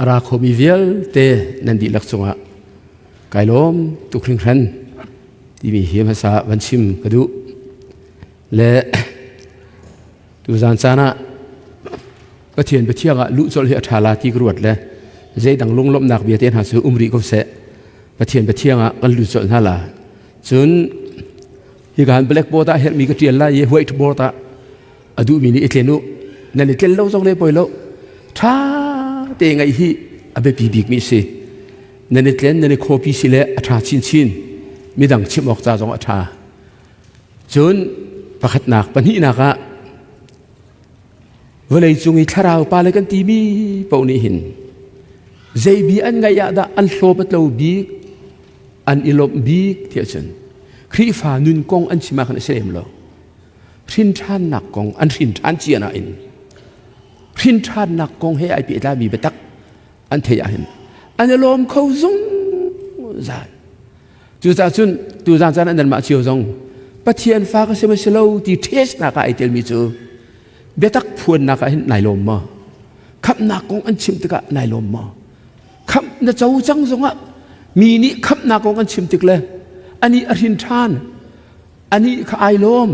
A ra khomi vialte nan dihlak cungah kai lawm tuk hringhran timi hi hmasa van chim ka duh. Le tuzan caan ah Pathian biathiang ah luh colh hi a ṭha la ti ka ruat le zeidang lunglawmhnak bia te hna cu um rih ko seh. Pathian biathiang ah kan lut colh hna la. Cun hika han blackboard ah herhmi ka ṭial lai i whiteboard ah a duhmi nih i tlen u. Nan i tlen lo zong le poi lo. Ṭha te ngaih hi a biapi bikmi a si. Nan i tlen, nan i copy si le a ṭha chinchin. Midang chimh awk ca zong a ṭha. Cun pakhatnak, pahnihnak ah vawlei cung i thlarau pale kan timi paoh nih hin zei bi an ngaih ah dah an hlawp a tlo bik, an i lawmh bik tiah cun Khrihfa nun kong an chim ah khan a si lem lo. Hrinṭhannak kong an hrinṭhan cia nain hrinṭhannak kong he ai pehtlaimi biatak an theih ahhin an i lawm kho zungzal. Cucaah cun tuzan caan ah nanmah cio zong Pathian fa ka si ma si lo ti testnak ah ai telmi cu biatak phuannak ah hin nai lawm maw? Khamhnak kong an chim tikah nai lawm maw? Khamh na co cang zongah mi nih khamhnak kong an chim tik le anih a hrin ṭhan, anih kha ai lawm,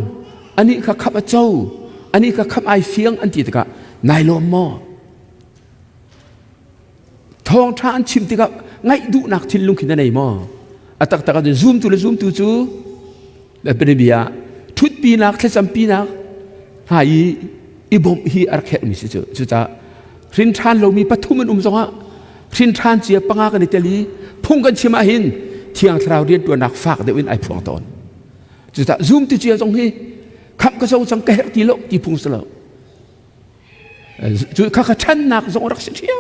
anih kha khamh a co, anih kha khamh ai fiang an ti tikah nai lawm maw? Thawngṭha an chim tikah ngaih duhnak thinlung khi na nei maw? A taktak ahcun zumtu le zumtu cu bia ṭhutpinak thlacampinak hna i i bawmh hi a rak herhmi si cu. Cucaah hrinṭhan lomi pathum an um zongah hrinṭhan cia panga kan i tel i phung kan chim ahhin Thiang Thlarau rianṭuannak fak deuh in ai phuang tawn. Cucaah zumtu cia zong hi khamh ka zo cang ka herh ti lo ti phung si lo. Cu kha kha ṭhannak zong rak si ṭhiam.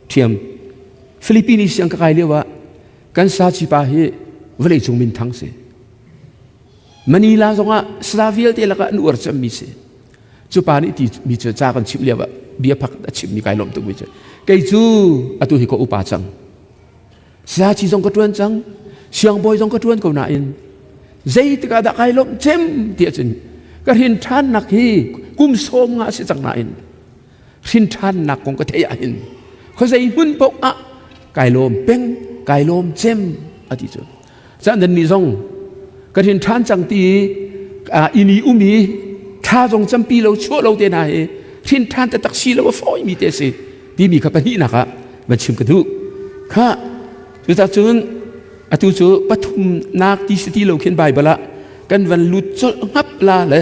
Ṭhiam. Philippines siang ka kai lio ah kan saci pa hi vawleicung minthang si. Manila zongah sala vialte lakah an uar cemmi si. Cu pa nih ti mi cu ca kan chimh lio ah bia phak a chimmi kai lawm tukmi cu kei cu atu hi ka upa cang. Saci zong ka ṭuan cang, siangbawi zong ka ṭuan ko nain zeitik ah dah kai lawmh cem ti ahcun ka hrin ṭhannak hi kum sawm nga a si cang nain hrin ṭhannak kong ka theih ahhin khuazei hmun paoh ah kai lawm peng, kai lawm cem a ti cu. Caan nan nih zong ka hrin ṭhan cang ti i inn i um i thla zong campi lo chuah lo te hna hi hrin ṭhan taktak si lo a fawimi te a si timi kha pahnihnak ah van chim ka duh. Kha cucah cun atu cu pathumnak ti si ti lo khin Baibal ah kan van lut colh ngap la le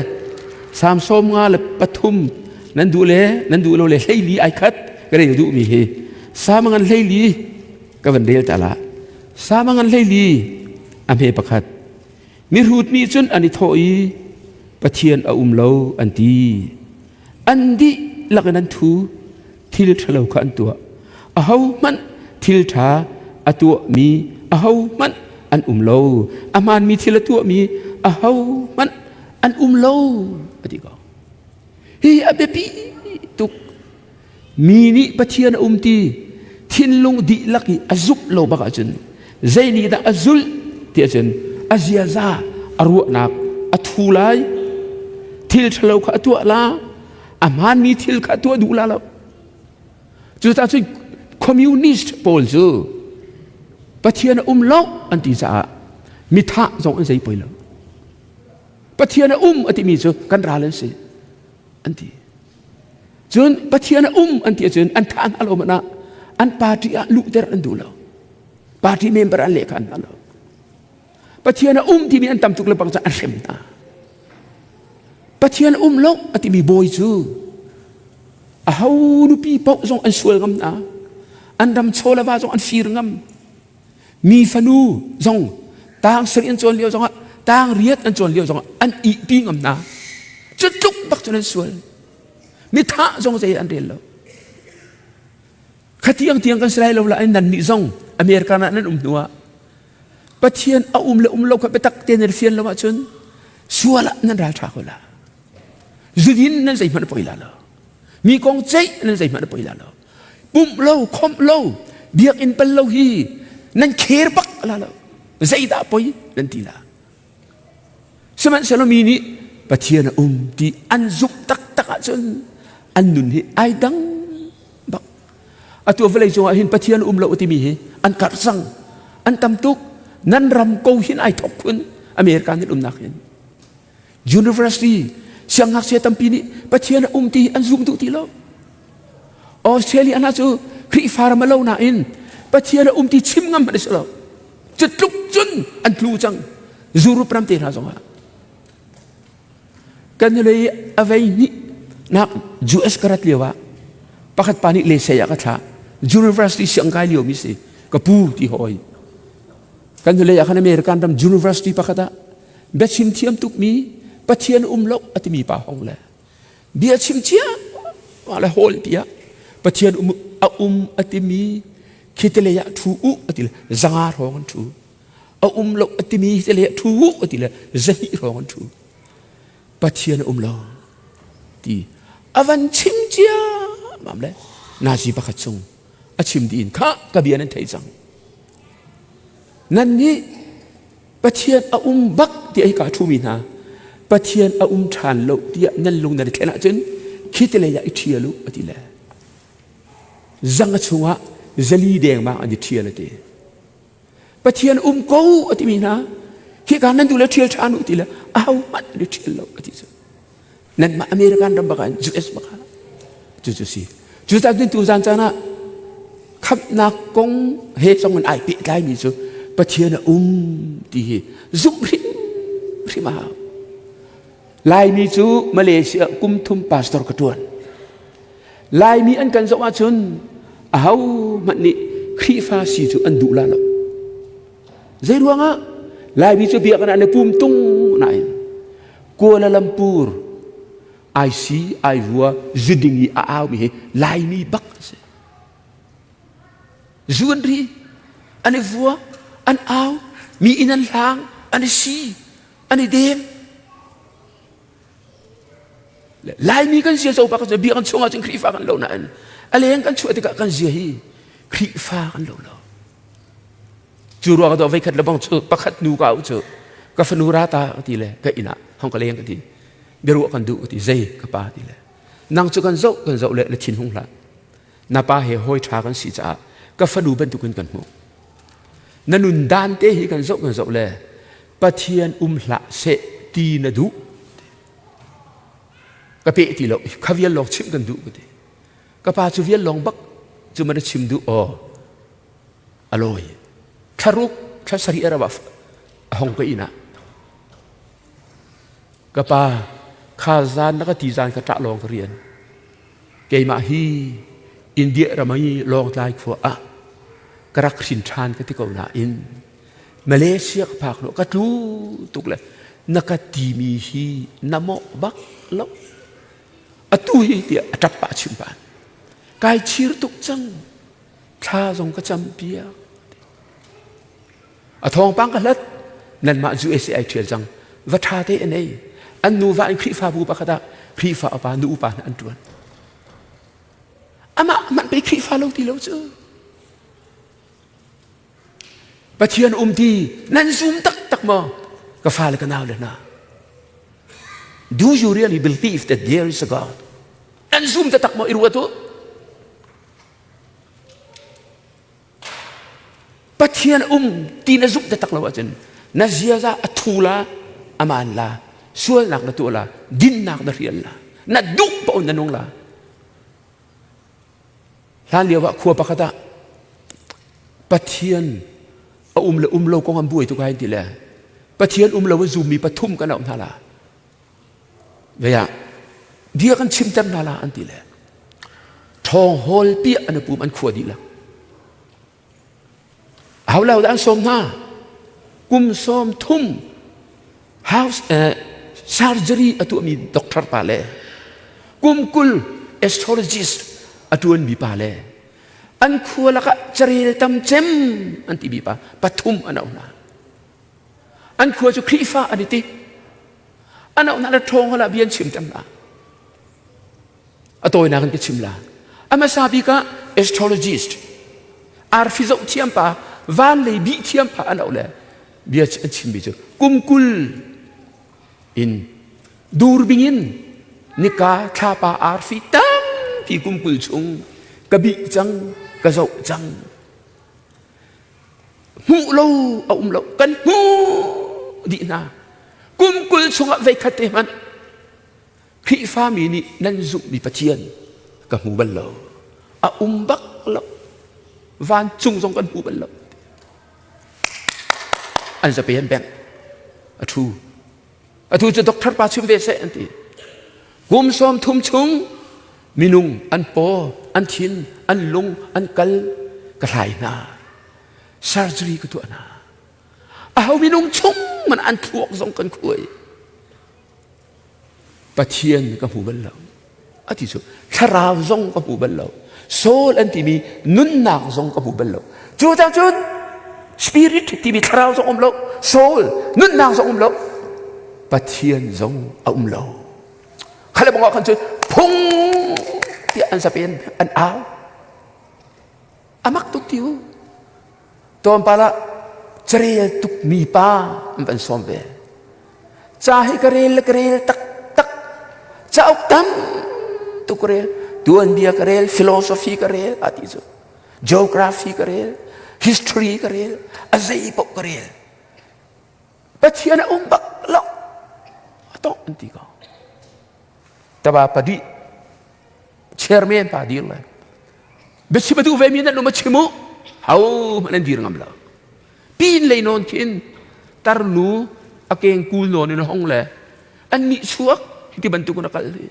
Salm 53 nan duh le nan duh lo le 14 ai khat ka rel duhmi hi Salm ngan 14 ka van rel ta la. Sama ngan 14 a hme pakhat. Mihrut nih cun an i thawh i Pathian a um lo an ti. An dihlak in an thu thil ṭhalo kha an tuah. Ahohmanh thil ṭha a tuahmi ahohmanh an um lo. A hmaanmi thil a tuahmi ahohmanh an um lo a ti ko. Hi a biapi tuk. Mi nih Pathian a um ti thinlung dihlak i a zumh lo bak ahcun zei nih dah a zulh ti ahcun a ziaza a ruahnak a thu lai thil ṭhalo kha a tuah la a hmaanmi thil kha a tuah duh la lo cucaah cun communist pawl cu Pathian a um lo an ti caah mithah zong an zei poi lo Pathian a um a timi cu kan ral an si an ti Cun Pathian a um an ti ahcun an thah hna lo hmanh ah an party ah luhter an duh lo. Party member an leh kha an hna lo. Pathian a um timi an tam tuk le bang cu an hrem hna. Pathian a um lo a timi bawi cu a ho nupi paoh zong an sual ngam hna. An ram chaw le va zong an fir ngam. Mi fanu zong tang sarih an cawn lio zongah tang riat an cawn lio zongah an ihpi ngam hna. Cu tluk bak cun an sual. Mi thah zong zei an rel lo. Khatiang tiang kan si lai lo la nan nih zong America ah nan um hnu ah Pathian a um le um lo kha biatak te nan fian lo ahcun sual ah nan ral tha ko la. Zudin nan zeihmanh poi la lo. Mi kong ceih nan zeihmanh poi la lo. Pumh lo, khomh lo, biakinn pal lo hi nan kher bak la lo. Zeidah poi nan ti la. Sihmanhsehlaw mi nih Pathian a um ti an zumh taktak ahcun an nun hi ai dang bak. Atu vawlei cungah hin Pathian um lo timi hi an karh cang. An tam tuk. Nan ram ko hin ai thok khun America nan umnak hin. University siangngakchia tampi nih Pathian a um ti an zum duh ti lo. Australia hna cu Khrihfa ram a lo nain Pathian a um ti chim ngam hmanh a si lo. Cu tluk cun an tlu cang. Europe ram te hna zongah. Kan lei a vei hnih nak US ka rat lio ah pakhat pa nih lesei ah ka thlah. University siang kai lio mi si. Ka pu ti hoi. Kan lei ah khan American ram university pakhat ah biachim thiam tukmi Pathian um lo a timi pa hong le bia chim cia le hawl tiah Pathian um a um a timi khitele ah thu u a ti le zanga hrawng an thu a um lo a timi khitele ah thu u a ti le zahnih hrawng an thu Pathian a um lo ti a van chim cia mam le nazi pakhat chung a chim dih in kha ka bia nan thei cang nan nih Pathian a um bak tiah hika ṭhumi hna Pathian a um ṭhan lo tiah nan lung nan i thlen ahcun khi te lei ah i ṭhial u a ti le zang a chungah zali dengmang an i ṭhial a ti. Pathian um ko a timi hna hika nan duh le ṭhial ṭhan u ti le ahohmanh an i ṭhial lo a ti cu. Nanmah American ram bak ah US bak ah cucu si. Cucaah cun tuzan caan ah khamhnak kong he zong in ai pehtlaimi cu Pathian a um ti hi zumh hrimhrim a hau. Laimi cu Malaysia kum thum pastor ka ṭuan. Laimi an kan zoh ahcun aho hmanh nih Khrihfa si cu an duh la lo. Zei ruangah Laimi cu biakinn ah an i pum tung nain Kuala Lumpur IC Aivua zuding i a aumi hi Laimi bak an si. Zu an ri, an i vua, an au, mi inn an hlang, an i si, an i dem. Laimi kan zia zo bak biakinn chungah cun Khrihfa kan lo nain a leng kan chuah tikah kan zia hi Khrihfa kan lo lo. Cu ruang ah veikhat le bang cu pakhat nu ka cu ka fanu ra ta ka ti le ka inn ah hong ka leng ka ti biaruah kan duh ka ti zei ka pa ti le nang cu kan zoh kan zoh le na thin hung hlah na pa he hawi ṭha kan si caah ka fanu bantukin kan hmuh na nun dan te hi kan zoh kan zoh le Pathian um hlah seh ti na duh ka pe ti lo kha vial lawng chimh kan duh ka ti ka pa cu vial lawng bak cu man a chim duh aw a lawi thlaruk thla sarih a rab a hong ka inn ah ka pa kha zan na ka ti zan ka ṭah lawng ka rian keimah hi India ram i Lawngtlai khua ah ka rak hrin ṭhan ka ti ko nain Malaysia ka phak lo ka tlu tuk le na ka timi hi na mawh bak lo atu hi tiah a ṭap pah chim pah kai chir tuk cang thla zong ka cam piak a thawngpang ka hlat nanmah USA ai ṭhial cang va ṭha te an ei an nuva in Khrihfabu pakhat ah Khrihfa upa nu upa hna an ṭuan amah hmanh pei Khrihfa lo ti lo cu Pathian um ti nan zum taktak maw ka fale ka nau le hna Do you really believe that there is a God? Nan zum taktak maw i ruat u Pathian um ti na zumh taktak lo ahcun na ziaza a thu la aman la sualnak na tuah la dinnak na hrial la na duh paoh na nung la hlan lio ah khua pakhat ah Pathian a um le um lo kong an buai tuk ai ti le Pathian um lo a zummi pathum kan auh hna la Vei ah bia kan chimter hna la an ti le ṭhawng hawl piah an pum an khua dihlak. Aho lo dah an sawm hna? Kum 30 house surgery a tuahmi doctor pa le kum 20 astrologist a ṭuanmi pa le an khua lakah carel tam cem an timi pa pathum an auh hna. An khua cu Khrihfa an i ti. An auh hna le ṭhawng hala bia an chim ter hna. A tawinak in ka chim la. A hmasa bik ah astrologist arfi zoh thiam pa van lei bih thiam pa an auh le bia an chimmi cu kum 20 in durbing in nika thlapa arfi tampi kum 20 chung ka bih cang. Ka zoh cang. Hmuh lo a um lo. Kan hmuh dih hna. Kum 20 chungah veikhat te hmanh Khrihfami nih nan zumhmi Pathian ka hmu bal lo. A um bak lo. Vancung zong kan hmu bal lo. An zapi an bengh. A ṭhu. Atu cu doctor pa chim ve seh an ti. Kum 30 chung minung an paw, an thin, an lung, an kal ka hlai hna. Surgery ka tuah hna. Aho minung chung man an thluak zong kan khuai. Pathian ka hmu bal lo. Ati cu thlarau zong ka hmu bal lo. Soul an timi nunnak zong ka hmu bal lo. Cu cang cun spirit timi thlarau zong um lo. Soul nunnak zong um lo. Pathian zong a um lo. Khale bangah khan cun phung tiah an zapen an au. Amak tuk ti u. Tlawmpal ah carel tukmi pa an van sawm ve. Ca hi ka rel le ka rel taktak. Cauk tam tuk ka rel. Tuanbia ka rel, philosophy ka rel, a ti cu. Geography ka rel, history ka rel, a zei paoh ka rel. Pathian a um bak lo. A tawh an ti ko. Taba padi chairman pa dir le biachim a duh ve mi nan um a chim u ho hmanh an dir ngam lo pin lei nawn khin tarnu a keng kul nawn in hong le an nih chuak ti bantuk in a kal hi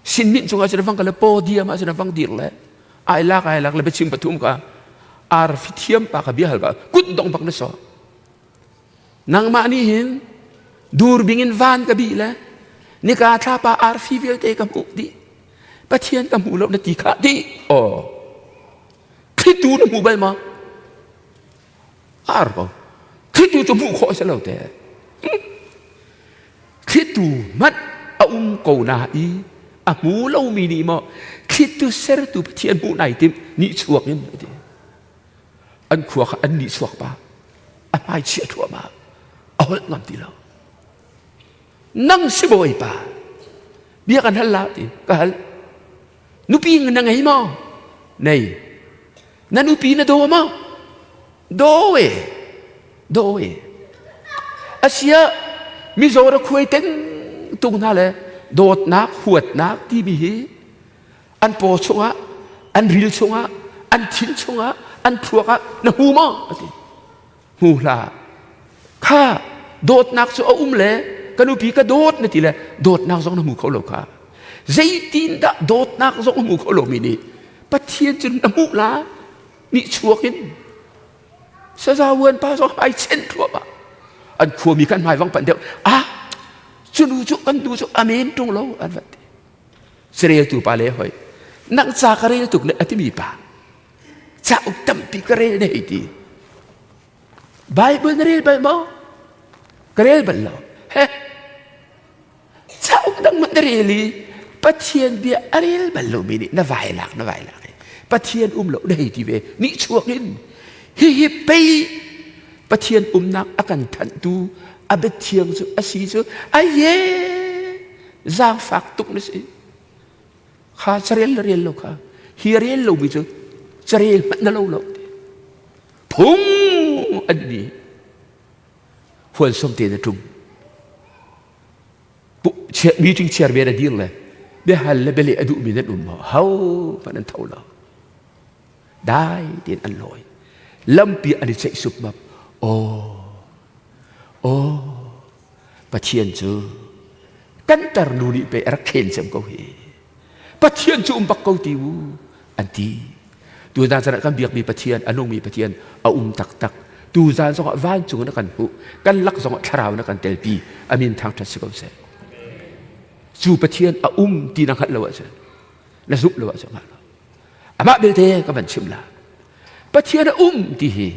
sin min cungah cun fang ka le podium ah cun fang dir le ai lak ai lak le biachim pathum ka arfi thiam pa ka bia hal ka kut dong bak na so Nangmah nih hin durbing in van ka bih le nika thlapa arfi vialte ka hmuh dih. Pathian ka hmu lo na ti khah dih. Aw. Thlitu na hmu bal ma? Ar ko. Thlitu cu hmuh khawh a si lo te. Thlitu hmanh a um ko na i a hmu lomi nih maw thlitu sertu Pathian hmuh nai tim nih chuak in a ti. An khua kha an nih chuak pa. A hmai chia thluahmah. A holh ngam ti lo. Nang si bawipa. Bia kan hal la ti ka hal. Nupi na ngei maw? Nei. Na nupi na daw maw? Daw e. Daw e. Asia mizaw ra khuai teng tung hna le dawtnak huatnak timi hi an paw chungah an ril chungah an thin chungah an thluak ah na hmu maw a ti hmu hlah kha dawtnak cu a um le ka nupi ka dawt na ti le dawtnak zong na hmu kho lo kha zeitin dah dawtnak zong hmu kho lomi nih Pathian cu na hmuh la nih chuak in saza uan pa zong ai chen thluahmah an khuami kan hmai vang pan deuh ah cu nu cu kan nu cu amen ṭung lo an van ti Careltu pa le hoi nang ca ka rel tuk le a timi pa cauk tampi ka rel ne hei ti Bible na rel bal maw ka rel bal lo he cauk dang na rel i Pathian bia a rel bal lomi nih na vai lak na vai lak Pathian um lo na hei ti ve nih chuak in hihi pei Pathian umnak a kan thanhtu a biathiang cu a si cu aye zaangfak tuk na si kha carel na rel lo kha hi rel lomi cu carel hmanh na lo lo phung an ni hualsom te na tum meeting chair ve na dir le biahal le bialeh a duhmi nan um maw ho hmanh an tho lo dai tein an lawi lampi an i ceih supmap aw aw Pathian cu kan tarnu nih pei a rak khen cem ko hi Pathian cu um bak ko ti u an ti tuzan chan ah kan biakmi Pathian a nungmi Pathian a um taktak tuzan zongah vancung na kan hmuh kan lak zongah thlarau na kan telpi amin thangṭhat si ko seh cu Pathian a um ti na hngalh lo ahcun na zumh lo ahcun hngalh lo amah belte ka van chim la Pathian a um ti hi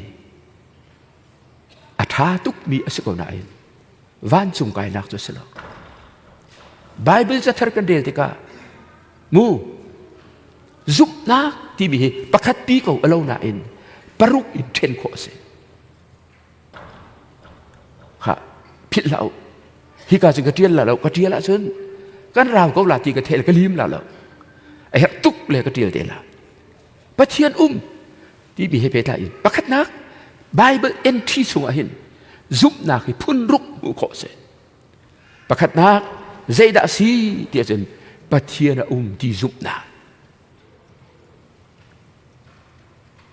a ṭha tukmi a si ko nain vancung kainak cu a si lo. Bible cathar kan rel tikah mu zumhnak timi hi pakhat pi ko a lo nain paruk in ṭhen khawh a si. Ha philh hlah u. Hika cu ka ṭial la lo, ka ṭial ahcun kan rau ko la ti ka thel ka lim la lo. A herh tuk le ka ṭial te la. Pathian um timi he pehtlai in pakhatnak Bible entry chungah hin zumhnak hi phun ruk hmuh khawh a si. Pakhatnak zeidah a si ti ahcun Pathian a um ti zumhnak.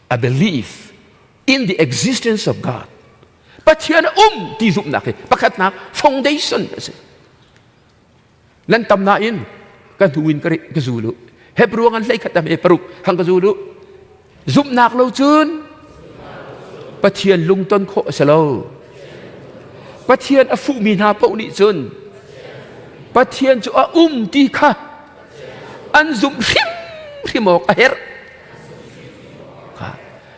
A belief in the existence of God. Pathian a um ti zumhnak hi pakhatnak foundation a si. Nan tam nain ka hnu in ka zul u. Hebrew ngan hlei khat am e paruk hang ka zul u. Zumhnak lo cun Pathian lungton khawh a si lo. Pathian a fuhmi hna paoh nih cun Pathian cu a um ti kha an zumh hrimhrim awk a herh.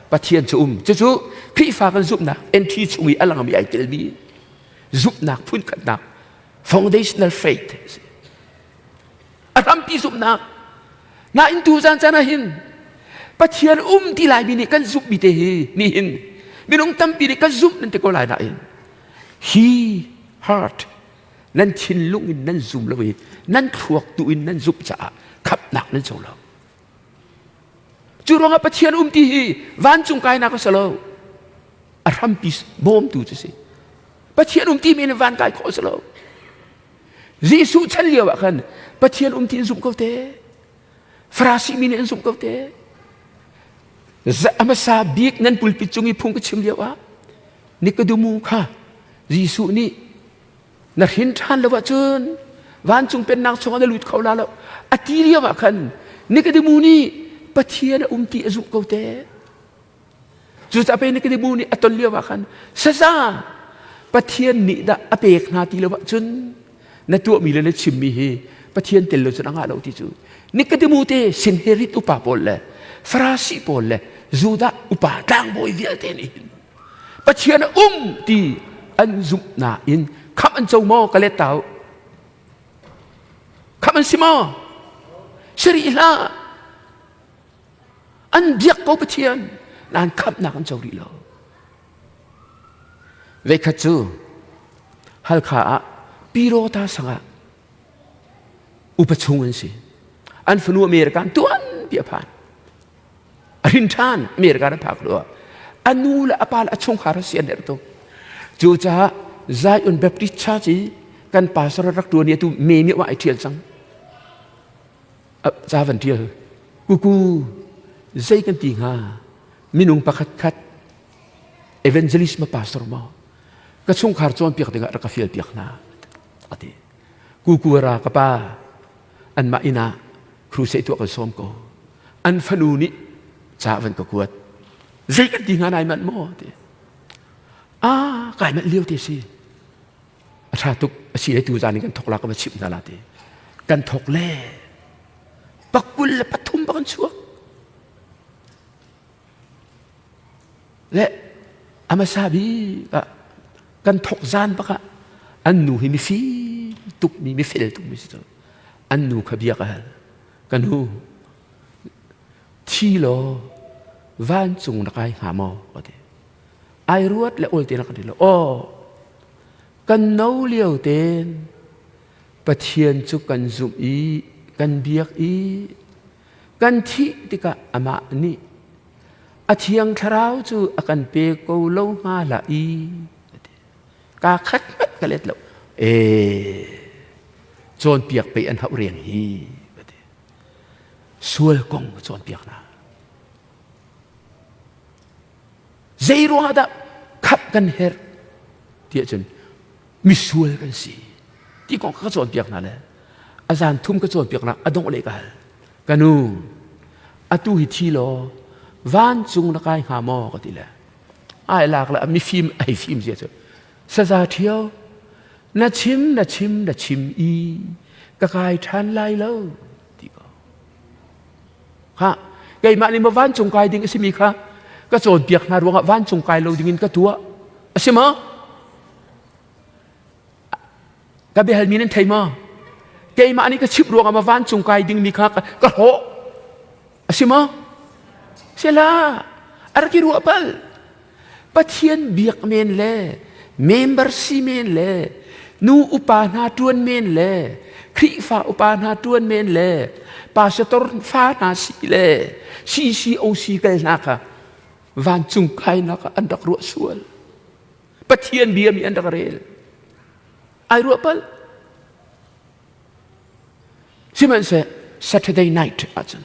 Pathian cu um. Cucu Khrihfa kan zumhnak entry chung i a langmi ai telmi zumhnak phunkhatnak foundational faith a si. A hrampi zumhnak. Nain tu zan caan ah hin Pathian um ti laimi nih kan zumhmi te hi nihin minung tampi nih kan zumh nan ti ko lai nain hi heart nan thinlung in nan zum lo i nan thluak tu in nan zumh caah khamhnak nan co lo. Cu ruangah Pathian um ti hi vancung kainak a si lo. A hrampi bawmtu cu si. Pathian um ti mi in van kai khawh a si lo. Jesuh chan lio ah khan Pathian um ti in zumh ko te. Farasi mi nih an zumh ko te. A hmasa bik nan pulpit cung i phung ka chim lio ah Nikodemu kha Jesuh nih na hrin ṭhan lo ahcun vancung pennak chungah na lut kho la lo a ti lio ah khan Nikodemu nih Pathian a um ti a zumh ko te. Cucaah pei Nikodemu nih a ton lio ah khan saza Pathian nih dah a pek hna ti lo ahcun na tuahmi le na chimmi hi Pathian tel lo cun a ngah lo ti cu Nikodemu te Sinherit upa pawl le Farasi pawl le Judah upa tlangbawi vialte nih hin Pathian a um ti an zumh nain khamh an co maw ka let ta u khamh an si maw si rih hlah An biak ko Pathian nain khamhnak an co rih lo. Veikhat cu Halkha ah Pirota sangah upa chung an si. An fanu America an tuan pi a phan. A hrin ṭhan America an phak lio a nu le a pa le a chungkhar a si an herh tuk. Cucaah Zion Baptist Church i kan pastor rak ṭuan i atu me mi ai ṭhial cang. Ca van ṭial kuku zei kan ti hnga minung pakhat khat evangelist ma pastor maw ka chungkhar cawnpiak dingah rak ka fial piak hna a ti kuku ra ka pa anmah inn ah crusade tuah kan sawm ko an fanu nih ca van ka kuat zei kan ti hnga nai manh maw ti ah kai manh lio te si A ṭha tuk a si le tu zan in kan thok la ka va chimh hna la ti. Kan thok le pakul le pathum ba kan chuak. Le amasa bik ah kan thok zan bak ah an nu hi mifim tuk mi mifel tuk mi si cu. An nu kha bia ka hal. Ka nu thi law vancung na kai hnga maw? Ka ti. Ai ruat le ol te na ka ti lo. Aw, kan no lio ten Pathian cu kan zumh i kan biak i kan thih tikah amah nih a thiang thlarau cu a kan pe ko lo hnga hlah i ka khat hmanh ka let lo e cawnpiak pei an hauh riang hi sual kong cawnpiak hna Zei ruangah dah khamh kan herh ti ahcun misual kan si ti kong ka cawnpiak hna le a zan thum ka cawnpiak nak a dongh le ka hal. Ka nu atu hi thi law vancung na kai hnga maw ka ti le ai lak le mifim ai fim zia cu saza ṭhio na chim na chim na chim i ka kai ṭhan lai lo ti ko. Kha keimah nih maw vancung kai ding a simi kha ka cawnpiak hna ruangah vancung kai lo dingin ka tuah a si maw? Ka biahalmi nan thei maw? Keimah nih ka chimh ruangah maw vancung kai dingmi kha ka hlawh a si maw? Sila a rak i ruah bal. Pathian biak men le member si men le nu upa hna ṭuan men le Khrihfa upa hna ṭuan men le pastor fa hna si le CCOC kal hna kha vancung kainak ah an rak ruah sual. Pathian bia mi an rak rel. Ai ruah pal. Sihmanhseh Saturday night ahcun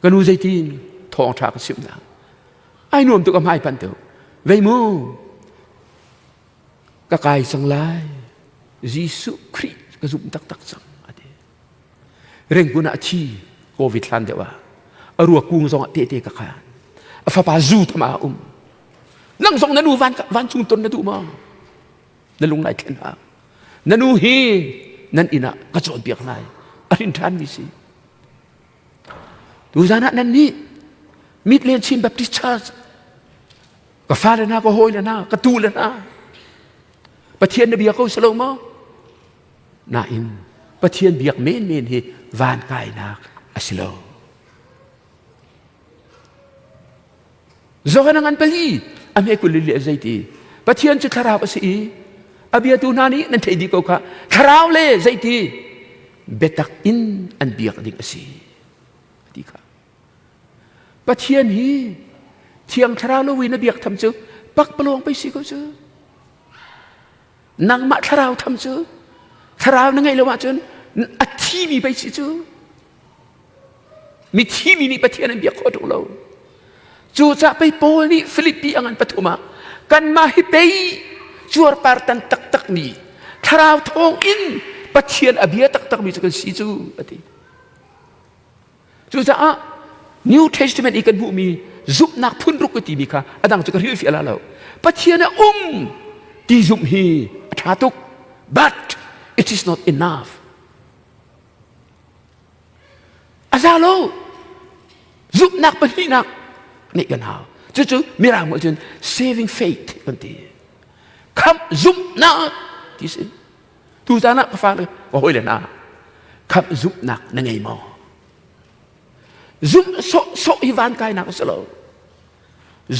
ka nu zeitin thawngṭha ka chimh hna. Ai nuam tuk a hmai panh tuk. Vei mu ka kai cang lai. Jesuh Khrih ka zumh taktak cang a ti. Rengkun ah a thi COVID hlan deuh ah a ruak kung zong ah tehte ka khan. A fapa zu tham ah a um. Nang zong na nu van vancung ton na duh maw? Na lung lai thlen hlah. Na nu hi nan inn ah ka cawnpiak lai. A hrin ṭhanmi si. Tuzan ah nan nih Midland Chin Baptist Church ka fale hna, ka hawile hna, ka tule hna Pathian na bia ko si lo maw? Nain Pathian biak menmen hi van kainak a si lo. Zohan a ngan pali a hme kul le zeiti Pathian cu thlarau a si i a biatu hna nih nan theih dih ko kha thlarau le zeiti biatak in an biak ding a si ti kha Pathian hi thiang thlarau lo in a biak tham cu pakpalawng pei si ko cu nangmah thlarau tham cu thlarau na ngeih lo ahcun a thimi pei si cu Mithi mi nih Pathian an biak khawh ṭung lo. Cucaah pei Paul nih Filipi a ngan pathum ah kanmah hi pei cuarpar tan taktakmi thlarau thawng in Pathian a bia taktakmi cu kan si cu a ti. Cucaah New Testament i kan hmuhmi zumhnak phun ruk ka timi kha a dang cu ka hrilhfiah la lo. Pathian a um ti zumh hi a ṭha tuk. But it is not enough. A za lo. Zumhnak pahnihnak ngeih kan hau. Cucu Mirang nih cun saving faith kan ti. Khamh zumhnak ti si. Tuzan ah ka fale ka hawile hna khamh zumhnak na ngei maw? Zumh sawhsawh hi van kainak a si lo.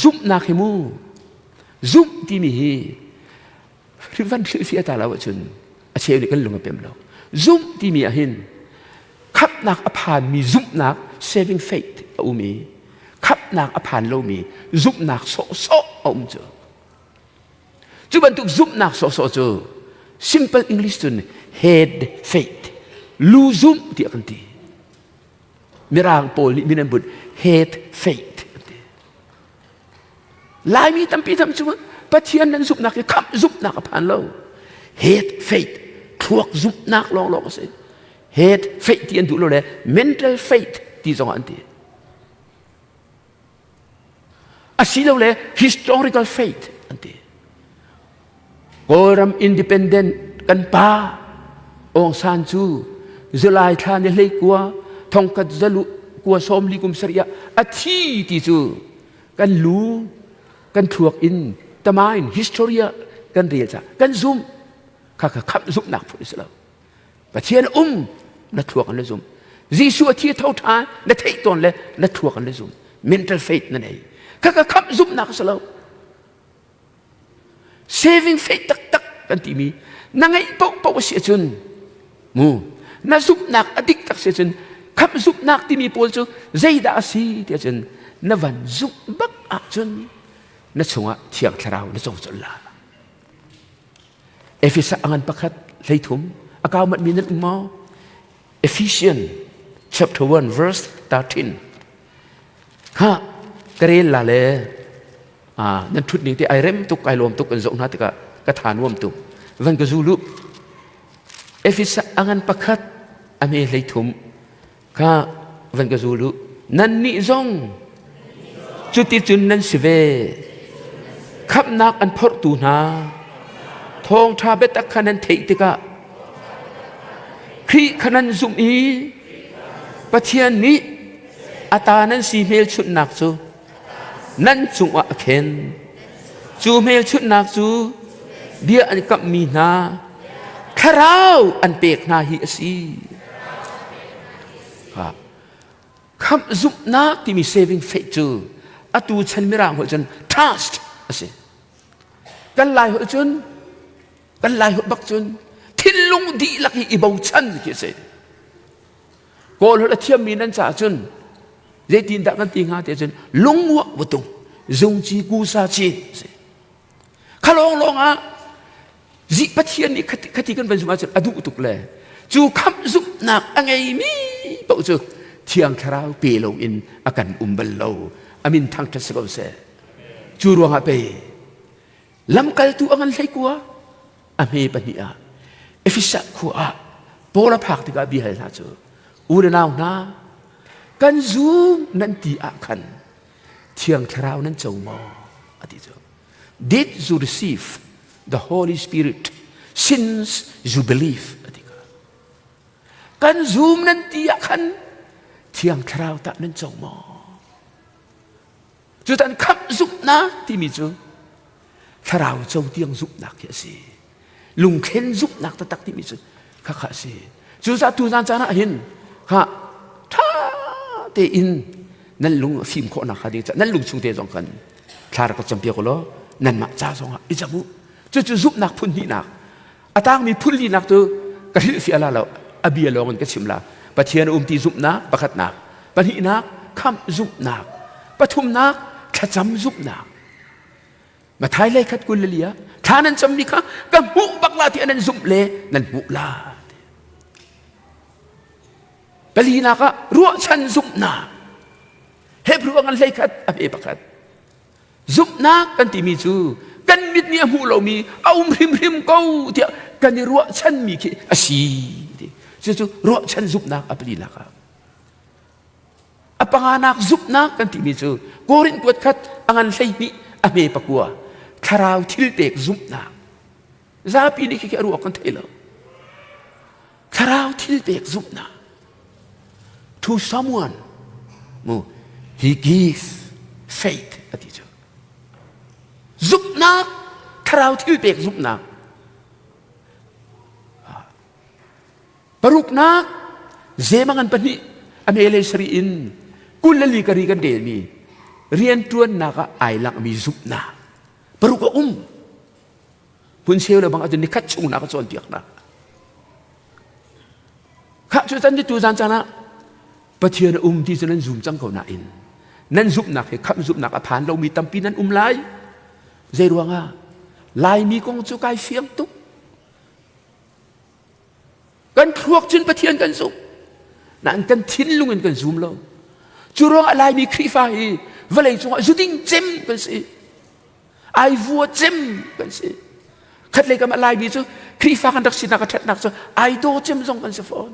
Zumhnak hi mu zumh timi hi van hrilhfiah ta lo ahcun a cheu nih kan lung a pem lo zumh timi ah hin khamhnak a phanmi zumhnak saving faith a um i khamhnak a phan lomi zumhnak sawhsawh a um cu cu bantuk zumhnak sawhsawh cu simple English cun head faith lu zumh tiah kan ti mirang pawl nih min an bunh head faith an ti Laimi tampi tam cu Pathian nan zumhnak hi khamh zumhnak a phan lo. Head faith, thluak zumhnak lawnglawng a si. Head faith ti an duh lo le mental faith ti zong an ti. Asilole historical faith an ti. Kawlram independent kan pa Aung San cu July thla ni hlei kua thongkhat zalu kua sawm li kum sarih ah a thi ti cu kan lu kan thluak in tamain historia kan rel ca kan zum kha kha khamh zumhnak phun si lo Pathian um na thluak an le zum Jesuh a thi tho ṭhan na theih tawn le na thluak an le zum mental faith na nei kha kha khamh zumhnak si lo Saving faith taktak kan timi na ngeih paohpaoh a si ahcun mu na zumhnak a dik tak si ahcun khamh zumhnak timi pawl cu zeidah a si ti ahcun na van zumh bak ahcun na chungah thiang thlarau na co colh la. Efesa a ngan pakhat 13 a kau manh mi nan um maw? Ephesians chapter 1 verse 13 ha ka rel la le nan ṭhut ning te ai rem tuk ai lawm tuk an zoh hna tikah ka tha nuam tuk van ka zulu Efesa a ngan pakhat a me hlei thum kha van ka zulu nan nih zong cuticun nan si ve khamhnak an phorhtu hna thawngṭha biatak kha nan theih tikah Khrih kha nan zumh i Pathian nih a ta nan si hmelchunhnak cu nan cungah a khen. Cu hmelchunhnak cu bia an kamhmi hna thlarau an pek hna hi a si. Khamh zumhnak timi saving faith cu atu chan mirang holh cun trust a si. Kan lai holh cun kan lai holh bak cun thinlung dihlak hi i bochan khi a si. Kawl holh a thiammi nan caah cun. Zeitin dah kan ti hnga ti cun lungmuah butung zungci kusa chi si. Kha lawng lawng ah zi Pathian nih khati kan van zumh ahcun a duh tuk le cu khamh zumhnak a ngeimi paoh cu Thiang Thlarau pe loin a kan um bal lo. Amin thangṭhat si ko seh. Cu ruangah pei lamkaltu a ngan hleikua a hme pahnih ah Efesa khua ah Paul a phak tikah bia hal hna cu u le nau hna kan zum nan ti ah khan Thiang Thlarau nan co maw a ti cu Did you receive the Holy Spirit since you believe a ti kha kan zum nan ti ah khan Thiang Thlarau tah nan co maw Cutan khamh zumhnak timi cu thlarau co tiang zumhnak khi a si. Lungthlen zumhnak taktak timi cu khakha a si. Cucaah tuzan caan ah hin kha ṭha tein nan lung a fim khawhnak kha ding nan lung chung te zong khan thla rak ka campiak u law nanmah ca zong ah i cam u. Cucu zumhnak phun hnihnak A tangmi phun linak cu ka hrilhfiah la lo, a bia lawng in ka chim la. Pathian a um ti zumhnak pakhatnak, pahnihnak khamh zumhnak, pathumnak thlacam zumhnak. Mathai lei khat kul le li ah thla nan cammi kha ka hmuh bak la ti nan zumh le nan hmuh la. Palinak ah ruahchan zumhnak. Hebrew ngan hlei khat a pe pakhat. Zumhnak kan timi cu kan mit nih a hmuh lomi a um hrimhrim ko tiah kan i ruahchanmi khi a si. Cucu ruahchan zumhnak a palinak ah. A panganak zumhnak kan timi cu Korin kuat khat a ngan 12 a hme pakua thlarau thil pek zumhnak. Zapi nih khi a ruak kan thei lo. Thlarau thil pek zumhnak. To someone mu he gives faith a ti cu. Zumhnak thlarau thil pek zumhnak. Paruknak zemangan pahnih a mele sari in kul le li kari kan relmi rianṭuannak ah ai langmi zumhnak paruk a um. Hmun cheu le bang ahcun nikhat chung na ka cawnpiak hna. Khah cu can tu zan caan ah Pathian a um ti cu nan zum cang ko nain nan zumhnak hi khamh zumhnak a phan lomi tampi nan um lai. Zei ruangah Laimi kong cu kai fiang tuk. Kan thluak cun Pathian kan zumh. Nain kan thinlung in kan zum lo. Cu ruangah Laimi Khrihfa hi vawlei cungah zuding cem kan si. Ai vua cem kan si. Khatlei kam ah Laimi cu Khrihfa kan rak sinak a ṭhatnak cu ai daw cem zong kan si fawn.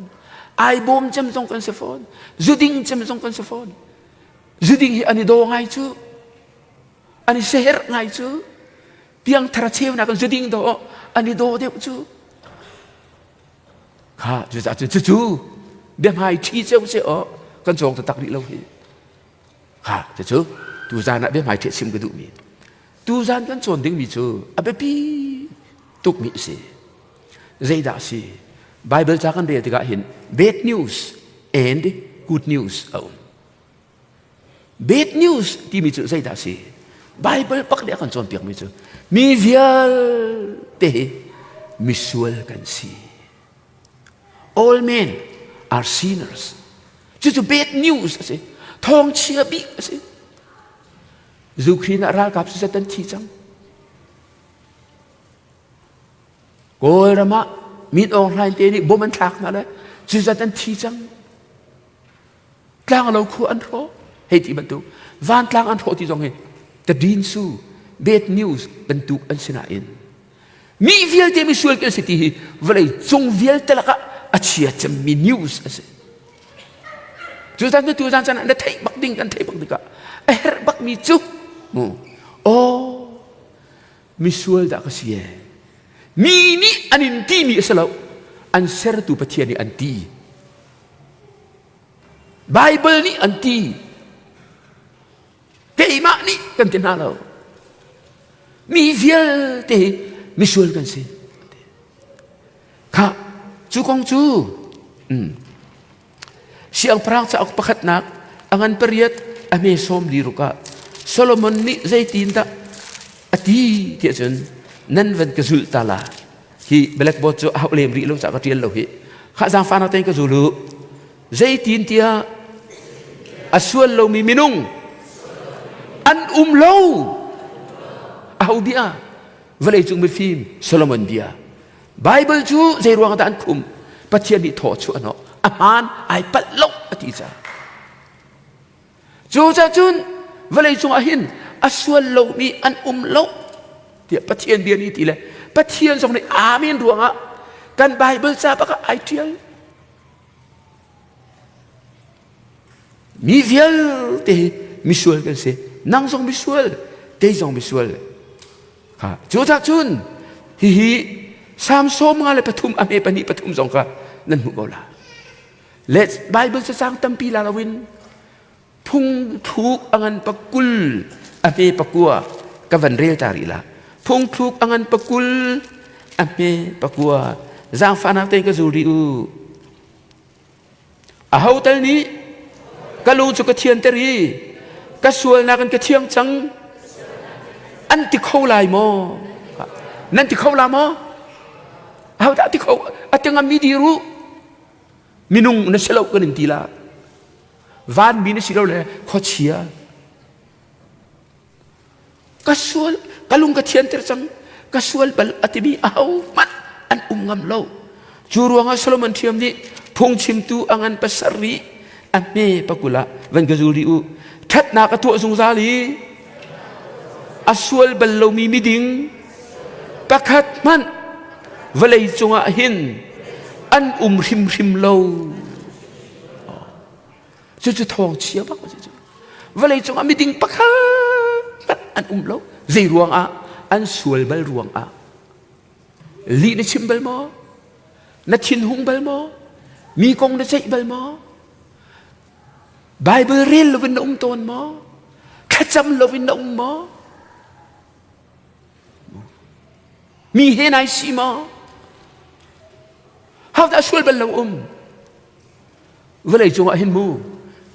Ai bawm cem zong kan si fawn. Zuding cem zong kan si fawn. Zuding hi an i daw ngai cu. An i seherh ngai cu. Piangthar a cheunak in zuding daw an i daw deuh cu. Kha cucaah cun cucu biahmai ṭhi ceu se aw kan cawng taktak rih lo hi. Kha cucu tuzan ah biahmai ṭhiah chim ka duhmi. Tuzan kan cawn dingmi cu a biapi tukmi a si. Zeidah a si? Bible ca kan rel tikah hin bad news and good news a um. Bad news timi cu zeidah a si? Bible pak nih a kan cawnpiakmi cu mi vialte hi misual kan si. All men are sinners. Cucu bad news a si. Thawngchia bik a si. Zukhrin ah ralkap si an thi cang. Kawlram ah Min Aung Hlaing te nih bom an thlak hna le cuzat an thi cang. Tlanglo khu an hrawh. Hei ti bantuk. Vantlang an hrawh ti zong hi tadin su bad news bantuk an si nain mi vialte misual kan si ti hi vawlei cung vialte lakah a chia cemmi news a si. Cu zan cu tu zan caan ah na theih bak ding kan theih bak tikah a herh bakmi cu mu aw misual dah ka si e mi nih an in timi a si lo an sertu Pathian nih an ti Bible nih an ti keimah nih kan ti hna lo mi vialte hi misual kan si kha cu kong cu siangpahrang cauk pakhatnak a ngan pariat a hme sawm li ruk ah Solomon nih zeitindah a ti tiah cun nan van ka zulh ta la hi blackboard cu a hauh lem rih lo ca ka ṭial lo hi kha zaangfahnak tein ka zul u zeitin tiah. A sual lomi minung an um lo. Aho bia? Vawleicung mifim Solomon bia. Bible cu zei ruang dah an khum? Pathian nih thaw chuah hnawh. A hmaan ai palh lo a ti caah. Cucacun vawlei cungah hin a sual lomi an um lo tiah Pathian bia nih ti le Pathian zong nih amen ruangah kan Bible ca bak ah ai ṭial. Mi vialte hi misual kan si. Nang zong misual, kei zong misual. Ha, cucacun hihi Salm 53 a hme pahnih pathum zong kha nan hmuh ko la. Le Bible cacang tampi la loin phungthluk a ngan pakul a hme pakua ka van rel ta rih la. Phungthluk a ngan pakul a hme pakua zaangfahnak tein ka zul rih u. Aho tal nih ka lung cu ka thianter i ka sualnak in ka thiang cang an ti kho lai maw? Nan ti kho la maw? Aho dah ti kho a ti ngammi dir u. Minung na si lo kan in ti la. Vanmi na si lo le khuachia. Ka sual, ka lung ka thianter cang. Ka sual bal a timi ahohmanh an um ngam lo. Cu ruangah Solomon ṭhiam nih phungchimtu a ngan pasarih a hme pakul ah van ka zul rih u. Ṭhatnak a tuah zungzal i a sual bal lomi miding pakhat hmanh vawlei cungah hin an um hrimhrim lo. Cucu thawng chia bak a si cu. Vawlei cungah miding pakhat hmanh an um lo. Zei ruangah? An sual bal ruangah. Lih na chim bal maw? Na thinhung bal maw? Mi kong na ceih bal maw? Bible rel loin na um tawn maw? Thlacam loin na um maw? Mi he nai si maw? Hodah sual bal lo um? Vawlei cungah hin mu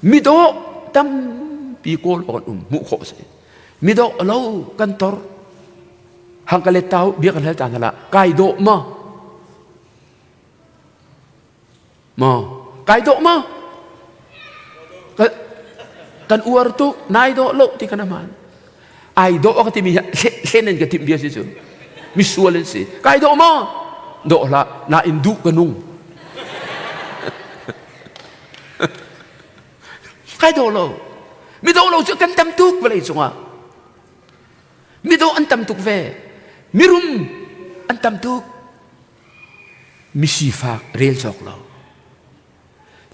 midawh tampi kawl awk an um hmuh khawh a si. Midawh lo kan tor. Hang ka let tau bia kan hal ta hna la kai dawh ma? Maw? Kai dawh ma? Kan uar tuk nai dawh lo ti kan aman. Ai dawh ka timi hlen an ka timh bia si cu. Misual an si. Kai dawh ma? Dawh hlah. Na in duh ka nung. Kai dawh lo. Mi dawh lo cu kan tam tuk vawlei cungah. Mi dawh an tam tuk ve. Mirum an tam tuk. Misifak rel cawk lo.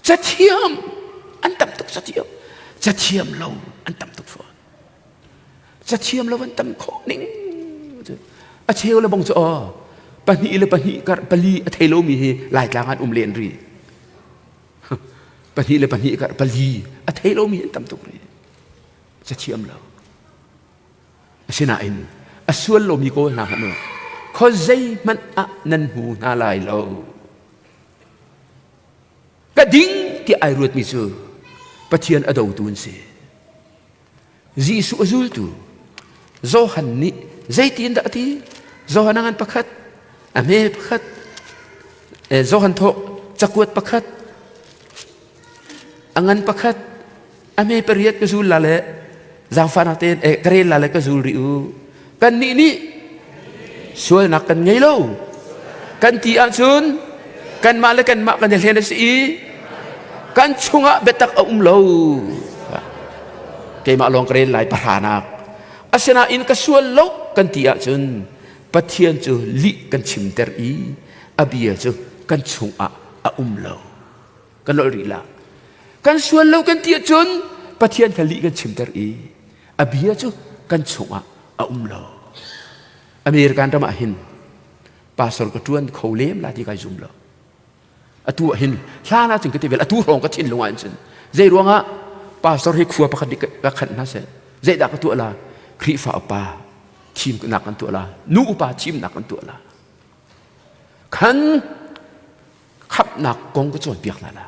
Cathiam an tam tuk cathiam. Cathiam lo an tam tuk fawn. Cathiam lo an tam khawh ning. A cheu le bang cu aw pahnih le pahnih kar pali a thei lomi hi Laitlang an um len rih. Pahnih le pahnih kar pali a thei lomi an tam tuk rih. Cathiam lo. Asinain a sual lomi kawl hna hmanh u khuazei hmanh ah nan hmu hna lai lo. Ka ding tiah ai ruatmi cu Pathian a dotu an si. Jesuh a zultu Johan nih zeitin dah a ti? Johan a ngan pakhat, a hme pakhat, Johan thawk cakuat pakhat, a ngan pakhat, a hme pariat ka zul la le zaangfahnak tein eh, ka rel la le ka zul rih u. Kannih nih sualnak kan ngei lo. Kan ti ahcun kanmah le kanmah kan i hlen a si i kan chungah biatak a um lo. Keimah lawng ka rel lai pahranak. Asinain ka sual lo kan ti ahcun Pathian cu lih kan chimter i a bia cu kan chungah a um lo. Kan nolh rih la. Kan sual lo kan ti ahcun Pathian kha lih kan chimter i a bia cu kan chungah a um lo. American ram ah hin pastor ka ṭuan kho lem la ti kai zum lo. Atu ah hin hlan ah cun ka ti vel atu hrawng ka thinlung ah cun zei ruangah pastor hi khua pakhat nih ka khanh hna seh zeidah ka tuah la Khrihfa upa thimnak kan tuah la nu upa thimnak kan tuah la khan khamhnak kong ka cawnpiak hna la